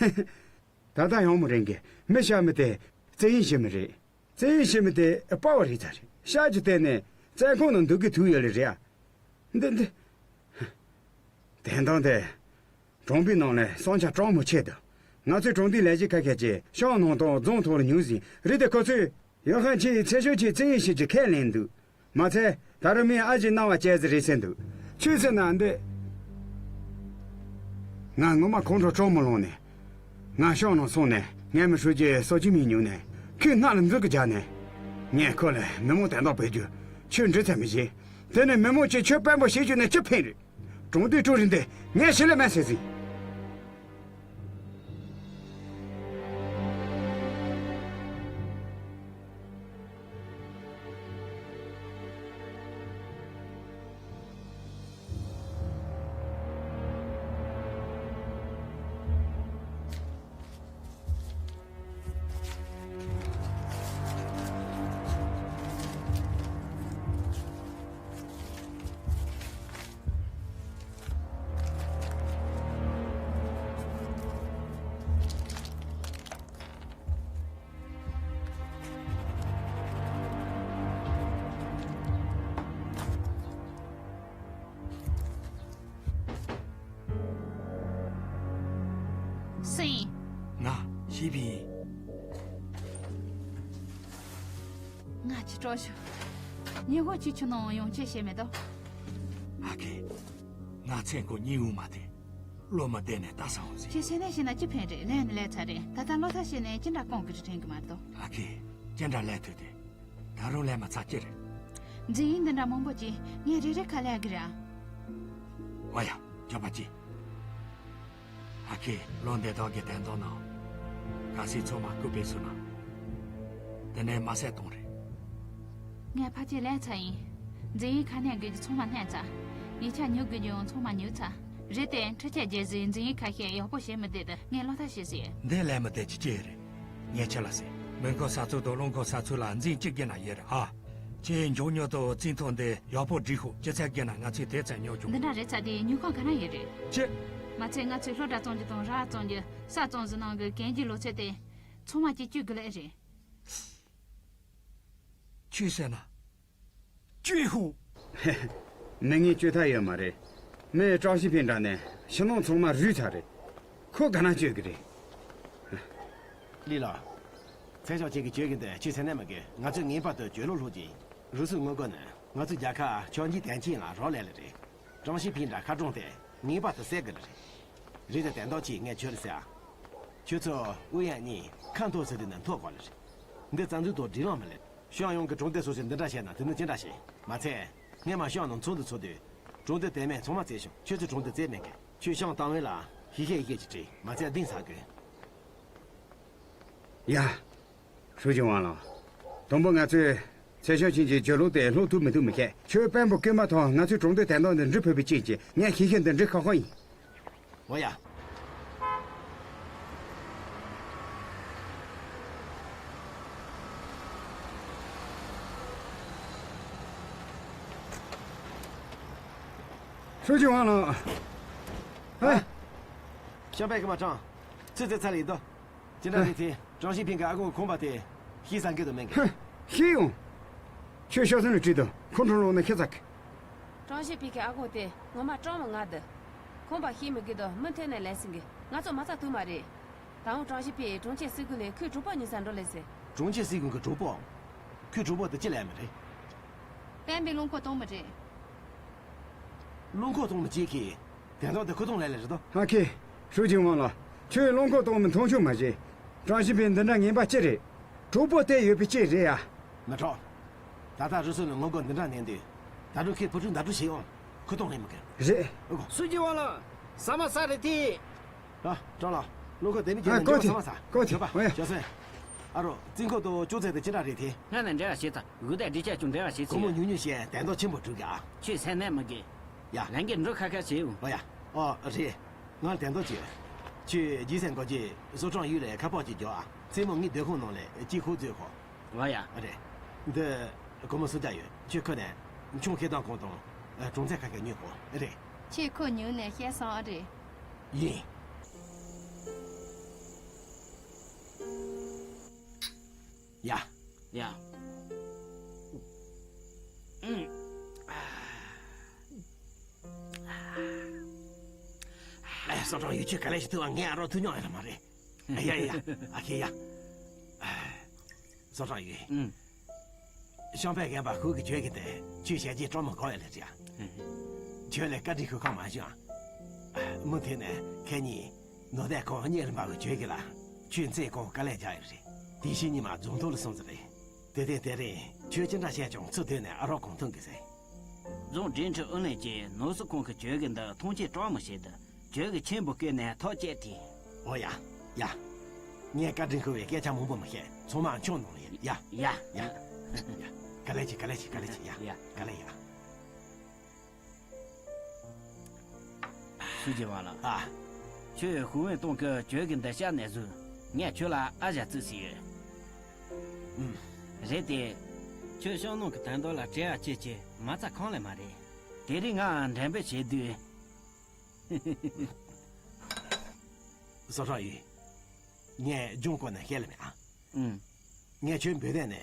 ཡ། ད་ལྟ་ཡང་མོ་རེད་གི། མི་ཤ་མི་དེ་བཙན་གཡེམ་བྱེད་མི་རེད། བཙན་གཡེམ་བྱེད་མི་དེ་དཔའ་བོ་རེད་ཚར་རེད། ཤ་གྱི་སྟེང་ནས་བཙན་ཁང་ནང་འདུག་གི་ཐུག་ཡོད་ལེ་རེད་ཡ། འདི་འདི། དོན་དག་དེ། གྲོང་པའི་ནང་ལ་བསམ་འཆར་གྲང་མོ་ཆེ་འདུག་ང་ཚོའི་གྲོང་སྡེའི་ལས་བྱེད་ཁ་ཤས་ཀྱིས་ཤང་ནང་དང་རྫོང་ཐོག་ལ་ཉུང་ཟིན་རེད་དེ། ཁོ་ཚོས་ཡོ་ཧན་ཆི་ཡི་ཚེ་ཤོག་ཆེན་བཙན་གཡེམ་བྱེད་རྒྱུ་ཁས་ལེན་འདུག་མ་ཚད་ད་རུང་མིའི་ཨ་ཅེ་གནང་བ་བཅད་ཟེར་རེད་ཟེར་འདུག་ཆོས་ཟེར་ན་འདི། ང་ངོ་མ་ཁོང་ཁྲོ་གྲང་མོ་ལངས་ནས། ང་ཤང་ནང་སོང་ནས་ངའི་མི་ཧྲུའུ་ཅི་སོ་ཅི་མིན་ཉུང་ནས་ཁོའི་སྣ་ལ་མཛུབ་གུ་རྒྱག་ནས། ངས་ཁོ་ལ་མི་མང་དོན་དག་བོད་རྒྱུ་ཁྱོད་འདྲི་ཚད་མི་བྱེད། དེ་ནས་མི་མང་ཅིག་ཁྱོད་དཔོན་པོ་བྱེད་རྒྱུ་ནས་ཅི་ཕན་རེད། གྲོང་སྡེའི་ཀྲུའུ་རིན་དེ་ངས་ཞི་ལ་མེད་ཟེར་ཟིན། སུ་ཡིན། ང་ཞི་པིན་ཡིན། ང་ཅི་སྤྲོ་ཞུ། ཉི་ཧོ་ཅི་ཆུ་ནང་ཡོང་ཅེས་བཤད་མེད་དོ། ཨ་ཁེ། ང་ཚེ་འཁོར་གཉིས་འོང་མ་དེ། བློ་མ་བདེ་ནས་ལྟ་ས་འོང་ཟིན། ཁྱེད་སེམས་ནད་ཤེས་ན་ཅི་ཕན་རེད། ལན་ནི་ལས་ཚར་རེད། ད་ལྟ་བློ་ཐག་བཤད་ནས་ཅི་འདྲ་གོང་གི་རི་དྲན་གི་མ་རེད་དོ། ཨ་ཁེ། ཅི་འདྲ་ལས་ཐུབ་དེ། ད་རུང་ལས་མ་ཚར་ཅི་རེད། འཛིན་ཡིག་འདི་འདྲ་མང་པོ་ཅིག་ངས་རེ་རེ་ཁ་ལས་གི་ར། ཨོ་ཡ། མགྱོགས་པ་ཅིག་ཨ་ཁེ། ལོ་འདི་དག་གི་དན་ཐོག་ནང་། གལ་སྲིད་ཚང་མ་སྐུ་སྤེལ་སོང་ན། དེ་ནས་མ་སད་གཏོང་རེད། ངས་ཕལ་ཆེར་ལས་ཚར་ཡིན། འཛིན་ཡིག་ཁ་སྣོན་དགོས་རྒྱུ་ཚང་མ་སྣོན་ཚར། ཡིག་ཆ་ཉོ་དགོས་རྒྱུ་ཡང་ཚང་མ་ཉོས་ཚར། རེད་དེ་འཕྲུལ་ཆས་རྒྱག་ཟིན་འཛིན་ཡིག་ཁ་ཤས་ཡག་པོ་བྱེད་མི་བདེ་དུ་ངས་བློ་ཐབས་བྱེད་ཟིན། འདི་ལས་མི་བདེ་ཅི་ཅི་རེད། ངས་ཁྱེད་ལ་ཟེར། མི་མགོ་ས་ཚུགས་དང་རླུང་མགོ་ས་ཚུགས་ལ་འཛིན་གཅིག་བརྒྱབ་ན་ཡོད་རེད་ཨ། ཁྱེད་མགྱོགས་མྱུར་དུ་རྩིས་ཐོ་འདི་ཡག་པོ་སྒྲིག་ཤོག་སྤྱི་ཚེས་བརྒྱད་ན་ང་ཚོས་དེ་ཙམ་ཉོ་ཆོག་འདི་འདྲ་རེད་ཚ་དེ་ཉོ་ཁང་ག་ན་ཡོད་རེད། ཅི། མ་ཚད་ང་ཚོས་སློབ་གྲྭ་བཙོང་རྒྱུ་དང་ར་བཙོང་རྒྱུ་ས་བཙོང་ཟིན་ནང་གི་གན་རྒྱའི་ལོ་ཚད་དེ་ཚང་མ་གཅིག་གཅིག་གི་ལས་རེད། ཁྱོད་ཟེར་ན། གཅོད་ཤོག་མི་ངན་གཅོད་ཐབས་ཡོད་མ་རེད། མི་ཀྲང་ཞི་ཕིན་འདྲ་ནས་ཕྱི་ནང་ཚང་མ་རུལ་ཚར་རེད། ཁོ་ག་ན་གཅོད་གི་རེད། ལི་ལགས། ཚེ་ཤོག་ཆེན་གྱི་གཅོད་གི་འདི་ཁྱོད་ཚེ་ནས་མི་དགོས། ང་ཚོས་ངེས་པར་དུ་གཅོད་ལོག་སློག་གི་ཡིན། རུ་སུའི་དངུལ་སྒོར་ནི་ང་ཚོའི་རྒྱལ་ཁབ་ཆོས་འབྱིན་དན་ཅིང་ལ་རག་ལས་ལེ་རེད། ཀྲང་ཞི་ཕིན་འདྲ་ཁ་གྲོང་དེ་ངེས་པར་དུ་བསད་དགོས་ལེ་རེད། རེད་དེ་དན་ཏོག་ཅིག་ངས་ཁྱོད་ལ་ཟེར་ཨ། ཁྱོད་ཚོ་ཨུ་ཡན་གཉིས་ཁ་འཐོར་ཟེར་དུས་ནས་འཐོར་དགོས་ལེ་རེད། འདི་རྩ་འཛུགས་དང་སྒྲིག་ལམ་མ་ལེབ། ཤང་ཡོང་གི་གྲོང་སྡེ་སོ་སོས་འདི་འདྲ་བྱས་ན་དེ་ནི་ཅི་འདྲ་བྱེད། མ་ཚད། སྔས་མ་ཤང་ནང་ཚོགས་འདུ་ཚོགས་དུས། གྲོང་སྡེ་དེ་མིན་ཚང་མ་བཙལ་བྱུང་། ཁྱོད་ཚོས་གྲོང་སྡེ་བཙལ་མེད་མཁན། ཁྱོད་ཤང་ཏང་ཝེ་ལ་ཞིབ་བཤེར་ཡི་གེ་ཅིག་བྲིས། མ་ཚད་གཏིང་ཟབ་དགོས། ཡ། ཧྲུའུ་ཅི་ཝང་ལགས། དང་པོ་ང་ཚོས་ཚེ་ཤོག་ཆེན་གྱི་གཅོད་ལོག་དེ་སློག་ཐུབ་མི་ཐུབ་མི་ཤེས། ཁྱོད་དཔོན་པོ་རྐུན་མ་ཐོག་ང་ཚོའི་གྲོང་སྡེ་དན་ཏོག་འདི་འབྲི་ཕོད་པའི་རྐྱེན་གྱིས་ངས་ཤེས་ཤེས་འདི་འབྲི་ཁག་ཁག་ཡིན། འོ་ཡ། ཧྲུའུ་ཅི་ཝང་ལགས། ཨ། ཤང་པའི་ཀི་མ་ཀྲང་། ཚེ་ཚེ་ཚ་ལི་དོ། ཅི་འདྲ་རེད་དེ། ཀྲང་ཞི་ཕིང་གི་ཨ་ཁུ་ཁོང་པ་དེ་ཤི་ས་འགྱོད་དུ་མེད་གི། ཧ། ཤི་ཡོང་། ཁྱོད་ཤོག་སོན་ལ་བྲིས་དང་ཁོང་ཁྲོ་ལངས་ན་ཤི་ཚ་གི། ཀྲང་ཞི་ཕིང་གི་ཨ་ཁུ་དེ་ངོ་མ་ཀྲང་མོ་ང་དུ། ཁོང་པ་ཤི་མི་དགོས་དོ་མུ་མཐུད་ནས་ལས་ཟིན་གི། ང་ཚོ་མ་ཚ་ཐུག་མ་རེད། ད་འོང་ཀྲང་ཞི་ཕིང་གྲོང་ཁྱེར་སི་ཁུལ་ལས་ཁོའི་གྲོགས་པོ་ཉིན་ས་འགྲོ་ལས་ཟེར། གྲོང་ཁྱེར་སི་ཁུལ་གི་གྲོགས་པོ། ཁོའི་གྲོགས་པོ་དེ་ཅི་ལས་མི་རེད། བསྟན་པའི་རླུང་འཁོར་གཏོང་མི་རེད། རླུང་འཁོར་གཏོང་མི་གཅིག་གིས་དེ་དག་དེ་ཁུ་ཐོང་ལས་ལས་རེད་དོ། ཧ་ཁེ། ཧྲུའུ་ཅིན་ཝང་ལགས། ཁྱོད་རླུང་འཁོར་གཏོང་མི་མཐོང་ཆུང་མ་བྱེད། ཀྲང་ཞི་ཕིན་འདི་འདྲ་ངན་པ་ཅི་རེད། གྲོགས་པོ་བལྟས་ཡོད་པའི་ཅི་རེད་ཡ། མི་ཁྲོ། ད་ལྟ་རུ་སོ་ནས་ངོ་རྒོལ་འདི་འདྲ་གནས་དུས། ད་དུང་ཁོས་བུ་ཕྲུག་འདར་བསྒྲུག་བྱེད་ཡོང་། ཁུ་ཐོང་ལས་མི་དགོས། རེད། ཨོ་གོ། ཧྲུའུ་ཅིན་ཝང་ལགས། ཟ་མ་ཟ་རེད་དེ། ཨ། ཀྲང་ལགས། རླུང་འཁོར་དེ་མི་ཨ་ཁྱེད་ལ་ཀོ་འཇོག་ཐི། ས་མ་ས། ཀོ་ཐི། ཇོ་པ། ཨོ་ཡ། ཞོ་སོན། ཨ་རོ། རྩིས་འཁོར་དུ་ཅོག་ཙེ་དེ་ཅི་འདྲ་རེད་དེ། སྔ་ནས་འབྲེལ་བ་བྱས་ཚར། འུ་དེ་འདྲི་ཆ་ཅུང་འབྲེལ་བ་བྱས་ཚེ། སྒོར་མོ་ཉུང་ཉུང་བྱས་དན་ཏོག་ཆེན་པོ་བསྒྲུག་ག། ཁྱོད་སེམས་ནད་མི་དགོས། ཡ། ལན་གྱི་འགྲོ་ཁ་ཁ་བྱེད་འུ། ཨོ་ཡ། ཨོ་རེད། ང་དན་ཏོག་བྱེད། ཁྱོད་རྗེས་སེམས་འགོག་གྱི་བཟོ་གྲངས་ཡུལ་ལས་ཁ་པག་ཅིག་རྒྱོབ་ཨ། མཚན་མོ་ངའི་སྡོད་ཁང་ནང་ལས་ཅིག་ཁུག་མཛོད་ཁོ། ཨོ་ཡ། རེད། འདི། སྒོར་མོ་སུམ་བརྒྱ་ཡོད། ཁྱོད་ཁུར་ནས། ཆུང་ཁེ་དང་གོང་དང་། གྲོང་ཚད་ཁ་ཁ་ཉོས་ཁོ། རེད། ཁྱོད་ཁོ་ཉོས་ནས་བཤད་སོང་ཨ་རེད། ཡིན། ཡ། ཡ། ཨུམ། ཨ། ཨ། ཨ། སོ་གྲོང་ཡུལ་ཆུ་ག་ལེ་ཞིག་ཐུབ་པ་ངས་ཨ་རོགས་ཐུབ་མྱོང་ཡོད་ལ་མ་རེད། ཡ་ཡ་ཡ། ཨ་ཁེ་ཡ། སོ་གྲོང་ཡུལ། ཨུམ། ཤང་པའི་རྒན་པ་ཧུ་གི་བྱོས་གི་དེ་ཁྱོད་ཞལ་གྱིས་སྤྲོ་མི་གོ་ཡ་ལེ་རེད། ཁྱོད་ལས་བཀའ་དྲིན་ཤུགས་ཁག་མ་བྱུང་། མུ་མཐུད་ནས་ཁེ་གཉིས། ནོར་དད་ཁོང་གཉེར་མ་བའི་བྱོས་གི་ལ། ཁྱོད་མཚན་ཁོང་དཀའ་ལས་རྒྱག་ཡོད་རེད། དེ་བཞིན་ཉི་མ་རྫོང་ཐོག་ལ་སོང་ཟེར་རེད། དེ་དེ་དེ་རིང་ཁྱོད་ཅི་འདྲ་བཤད་ཀྱང་ཚུར་ཐོན་ནས་ཨ་རོགས་གོང་ཐོན་གི་ཟེར། རྫོང་འབྲེལ་ཁྲིམས་ཨུ་ལྷན་གྱིས་ནོར་སྲིད་ཁང་གི་བྱོས་གི་འདི་ཐོངས་མཆན་སྤྲོད་མི་བྱེད་དུ་བྱོས་གི་ཆེན་པོ་བསྐོས་ནས་ཐག་བཅད་དེ། འོ་ཡ། ཡ། ངས་བཀའ་དྲིན་ཤོར་བའི་སྐད་ཆ་མང་པོ་མི་བཤད། ཚང་མ་ཁྱོད་ནང་ལ་ཡིན། ཡ། ཡ། ཡ། ཡ། ག་ལེ་ཆི་ག་ལེ་ཆི་ག་ལེ་ཆི་ཡ། ཡ། ག་ལེ་ཡ། ཧྲུའུ་ཅིན་ཝང་ལགས། ཨ། ཁྱོད་ཧུའུ་ཝེན་ཏུང་གི་བྱོས་གི་འདི་བཤད་ནས་བཟུང་ངས་ཁྱོད་ལ་ཨ་ཞེ་བརྩི་ཟིན་ཡོད། ཨུམ། རེད་དེ། ཁྱོད་ཤང་ནང་གི་དོན་དག་ལ་བྲེལ་བ་བྱེད་ཀྱི་མ་རྩ་གང་ལས་མ་རེད། དེ་རིང་ང་འགྲེམས་སྤེལ་བྱེད་དུས། སོ་ཧྲ་ཡུས། ངས་ལྗོངས་སྐོར་ནས་བཤད་ལ་མེད་ཨ། ཨུམ། ངས་ཁྱོད་འབོད་བསྡད་ནས་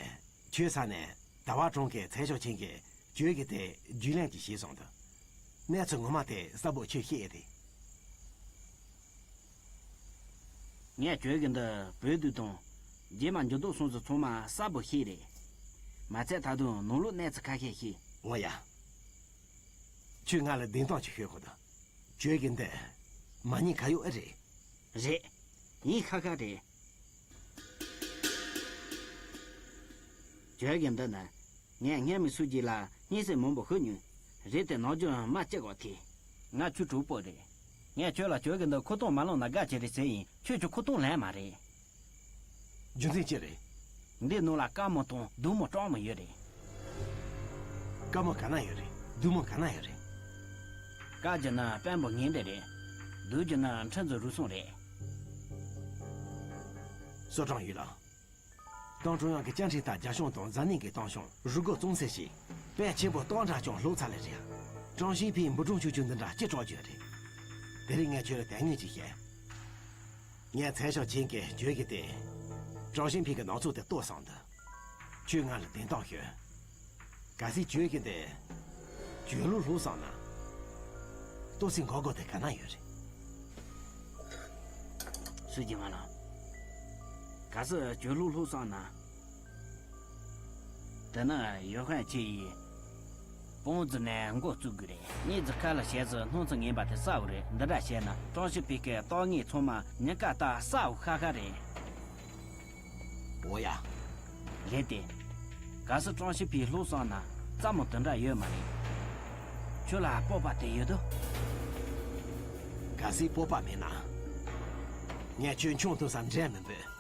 ཁྱོད་ས་ནས་ཟླ་བ་གྲོང་ཁྱེར་ཚལ་ཤོག་ཆེན་གྱི་བྱོས་གི་དེ་རྒྱུས་ལེན་གྱི་ཞིག་སོང་འདུག་གནས་ཚུལ་ངོ་མ་དེ་གསལ་པོ་ཁྱོད་ཤེས་ཡོད་དེ། ངས་བྱོས་གི་འདི་བོད་དུ་དང་རྗེས་མ་འགྱུར་ལྡོག་སོང་ཚུལ་ཚང་མ་གསལ་པོ་ཤེས་རེད། མ་ཚད་ད་དུང་ནང་ལོགས་གནས་ཚུལ་ཁ་ཤས་ཤེས། འོ་ཡ། ཁྱོད་ང་ལ་བདེན་དོན་ཅིག་ཤོད་དགོས་འདུག་བྱོས་གི་འདི་མ་ཉེས་ཁ་གཡོག་ཨེ་རེད། རེད། ཡིན་ཁ་ཁ་རེད། བྱོས་གི་འདི་ནི་ངས་སྔ་མི་སུ་གཅིག་ལ་སྙན་སེང་མང་པོ་ཞུ་མྱོང་། རེད་དེ་ནམ་རྒྱུན་མ་བརྩི་གོ་ཐལ། ང་ཁྱོད་གྲོགས་པོ་རེད། ངས་ཁྱོད་ལ་བྱོས་གི་འདི་ཁུ་ཐོང་མ་ལངས་ན་དགའ་ཆེ་རེད་ཟེར་ཡིན། ཁྱོད་ཀྱིས་ཁུ་ཐོང་ལེན་མ་རེད། རྒྱུ་མཚན་ཅི་རེད། འདི་ནང་ལ་དཀར་མོ་དང་བདུད་མོ་གྲོགས་མོ་ཡོད་རེད། དཀར་མོ་ག་ན་ཡོད་རེད། བདུད་མོ་ག་ན་ཡོད་རེད། དཀར་གྱི་ནང་དཔོན་པོ་ངན་འདྲེ་རེད། བདུད་ཀྱི་ནང་ཁྲི་འཛིན་རུལ་སུངས་རེད། སུ་ཀྲང་ཡུས་ལགས། ཏང་ཀྲུང་དབྱང་གི་བཅའ་ཁྲིམས་ལྟར་རྒྱ་གཞུང་དང་འཛམ་གླིང་གི་ཏང་གཞུང་རུལ་རྒོལ་བཙོང་སེལ་བྱས། དཔོན་ཆེན་པོ་སྟོང་ཕྲག་ཀྱང་ལྷུག་ཚར་ལེ་རེད། ཀྲང་ཞིན་ཕིང་འབུ་ཕྲུག་ཆུང་ཆུང་འདི་འདྲ་ཅི་སྐྲག་རྒྱུ་རེད། དེ་རིང་ངས་ཁྱོད་ལ་དེ་སྔོན་ཅིག་བཤད། ངས་ཚན་ཞབས་ཆེན་གྱི་བརྗོད་གཞི་དེ། ཀྲང་ཞིན་ཕིང་གི་ནང་ཚུགས་དེ་གཏོར་བསམ་འདུག། ཁྱོད་ང་ལ་བདེན་གཏམ་ཤོད། གལ་སྲིད་བརྗོད་གཞི་དེ། བརྗོད་ལུགས་ལྷུག་བསམ་ན། གཏོར་སའི་འགག་སྒོ་དེ་ག་ན་ཡོད་རེད། སུས་ཀྱང་ང་ལ། གལ་སྲིད་བརྗོད་ལུགས་ལྷུག་བསམ་ན། དེ་ན་ཡོ་ཧན་ཆེ་ཡིས། པོང་ཙི་ནས་འགོ་བཙུགས་དགོས་རེད། གཉིས་ཙི་ཁ་ལ་བྱས་ཙི་སྣང་ཚུལ་ངན་པ་དེ་གསལ་བོ་རེད། འདི་འདྲ་བྱས་ན་ཀྲང་ཞིན་ཕིང་གི་ལྟ་ངན་ཚང་མ་ཉེན་ཁ་ད་གསལ་བོ་ཤ་ཤ་རེད། འོ་ཡ། རེད་དེ། གལ་སྲིད་ཀྲང་ཞིན་ཕིང་ལྷུག་བསམ་ན་རྩ་མོ་དེ་འདྲ་ཡོད་མ་རེད། ཁྱོད་ལ་སྤོབས་པ་དེ་ཡོད་དོ། གལ་སྲིད་སྤོབས་པ་མེད་ན། ངས་ཁྱོད་མཆོང་ཐུབ་ས་འདྲེ་མི་འབོད།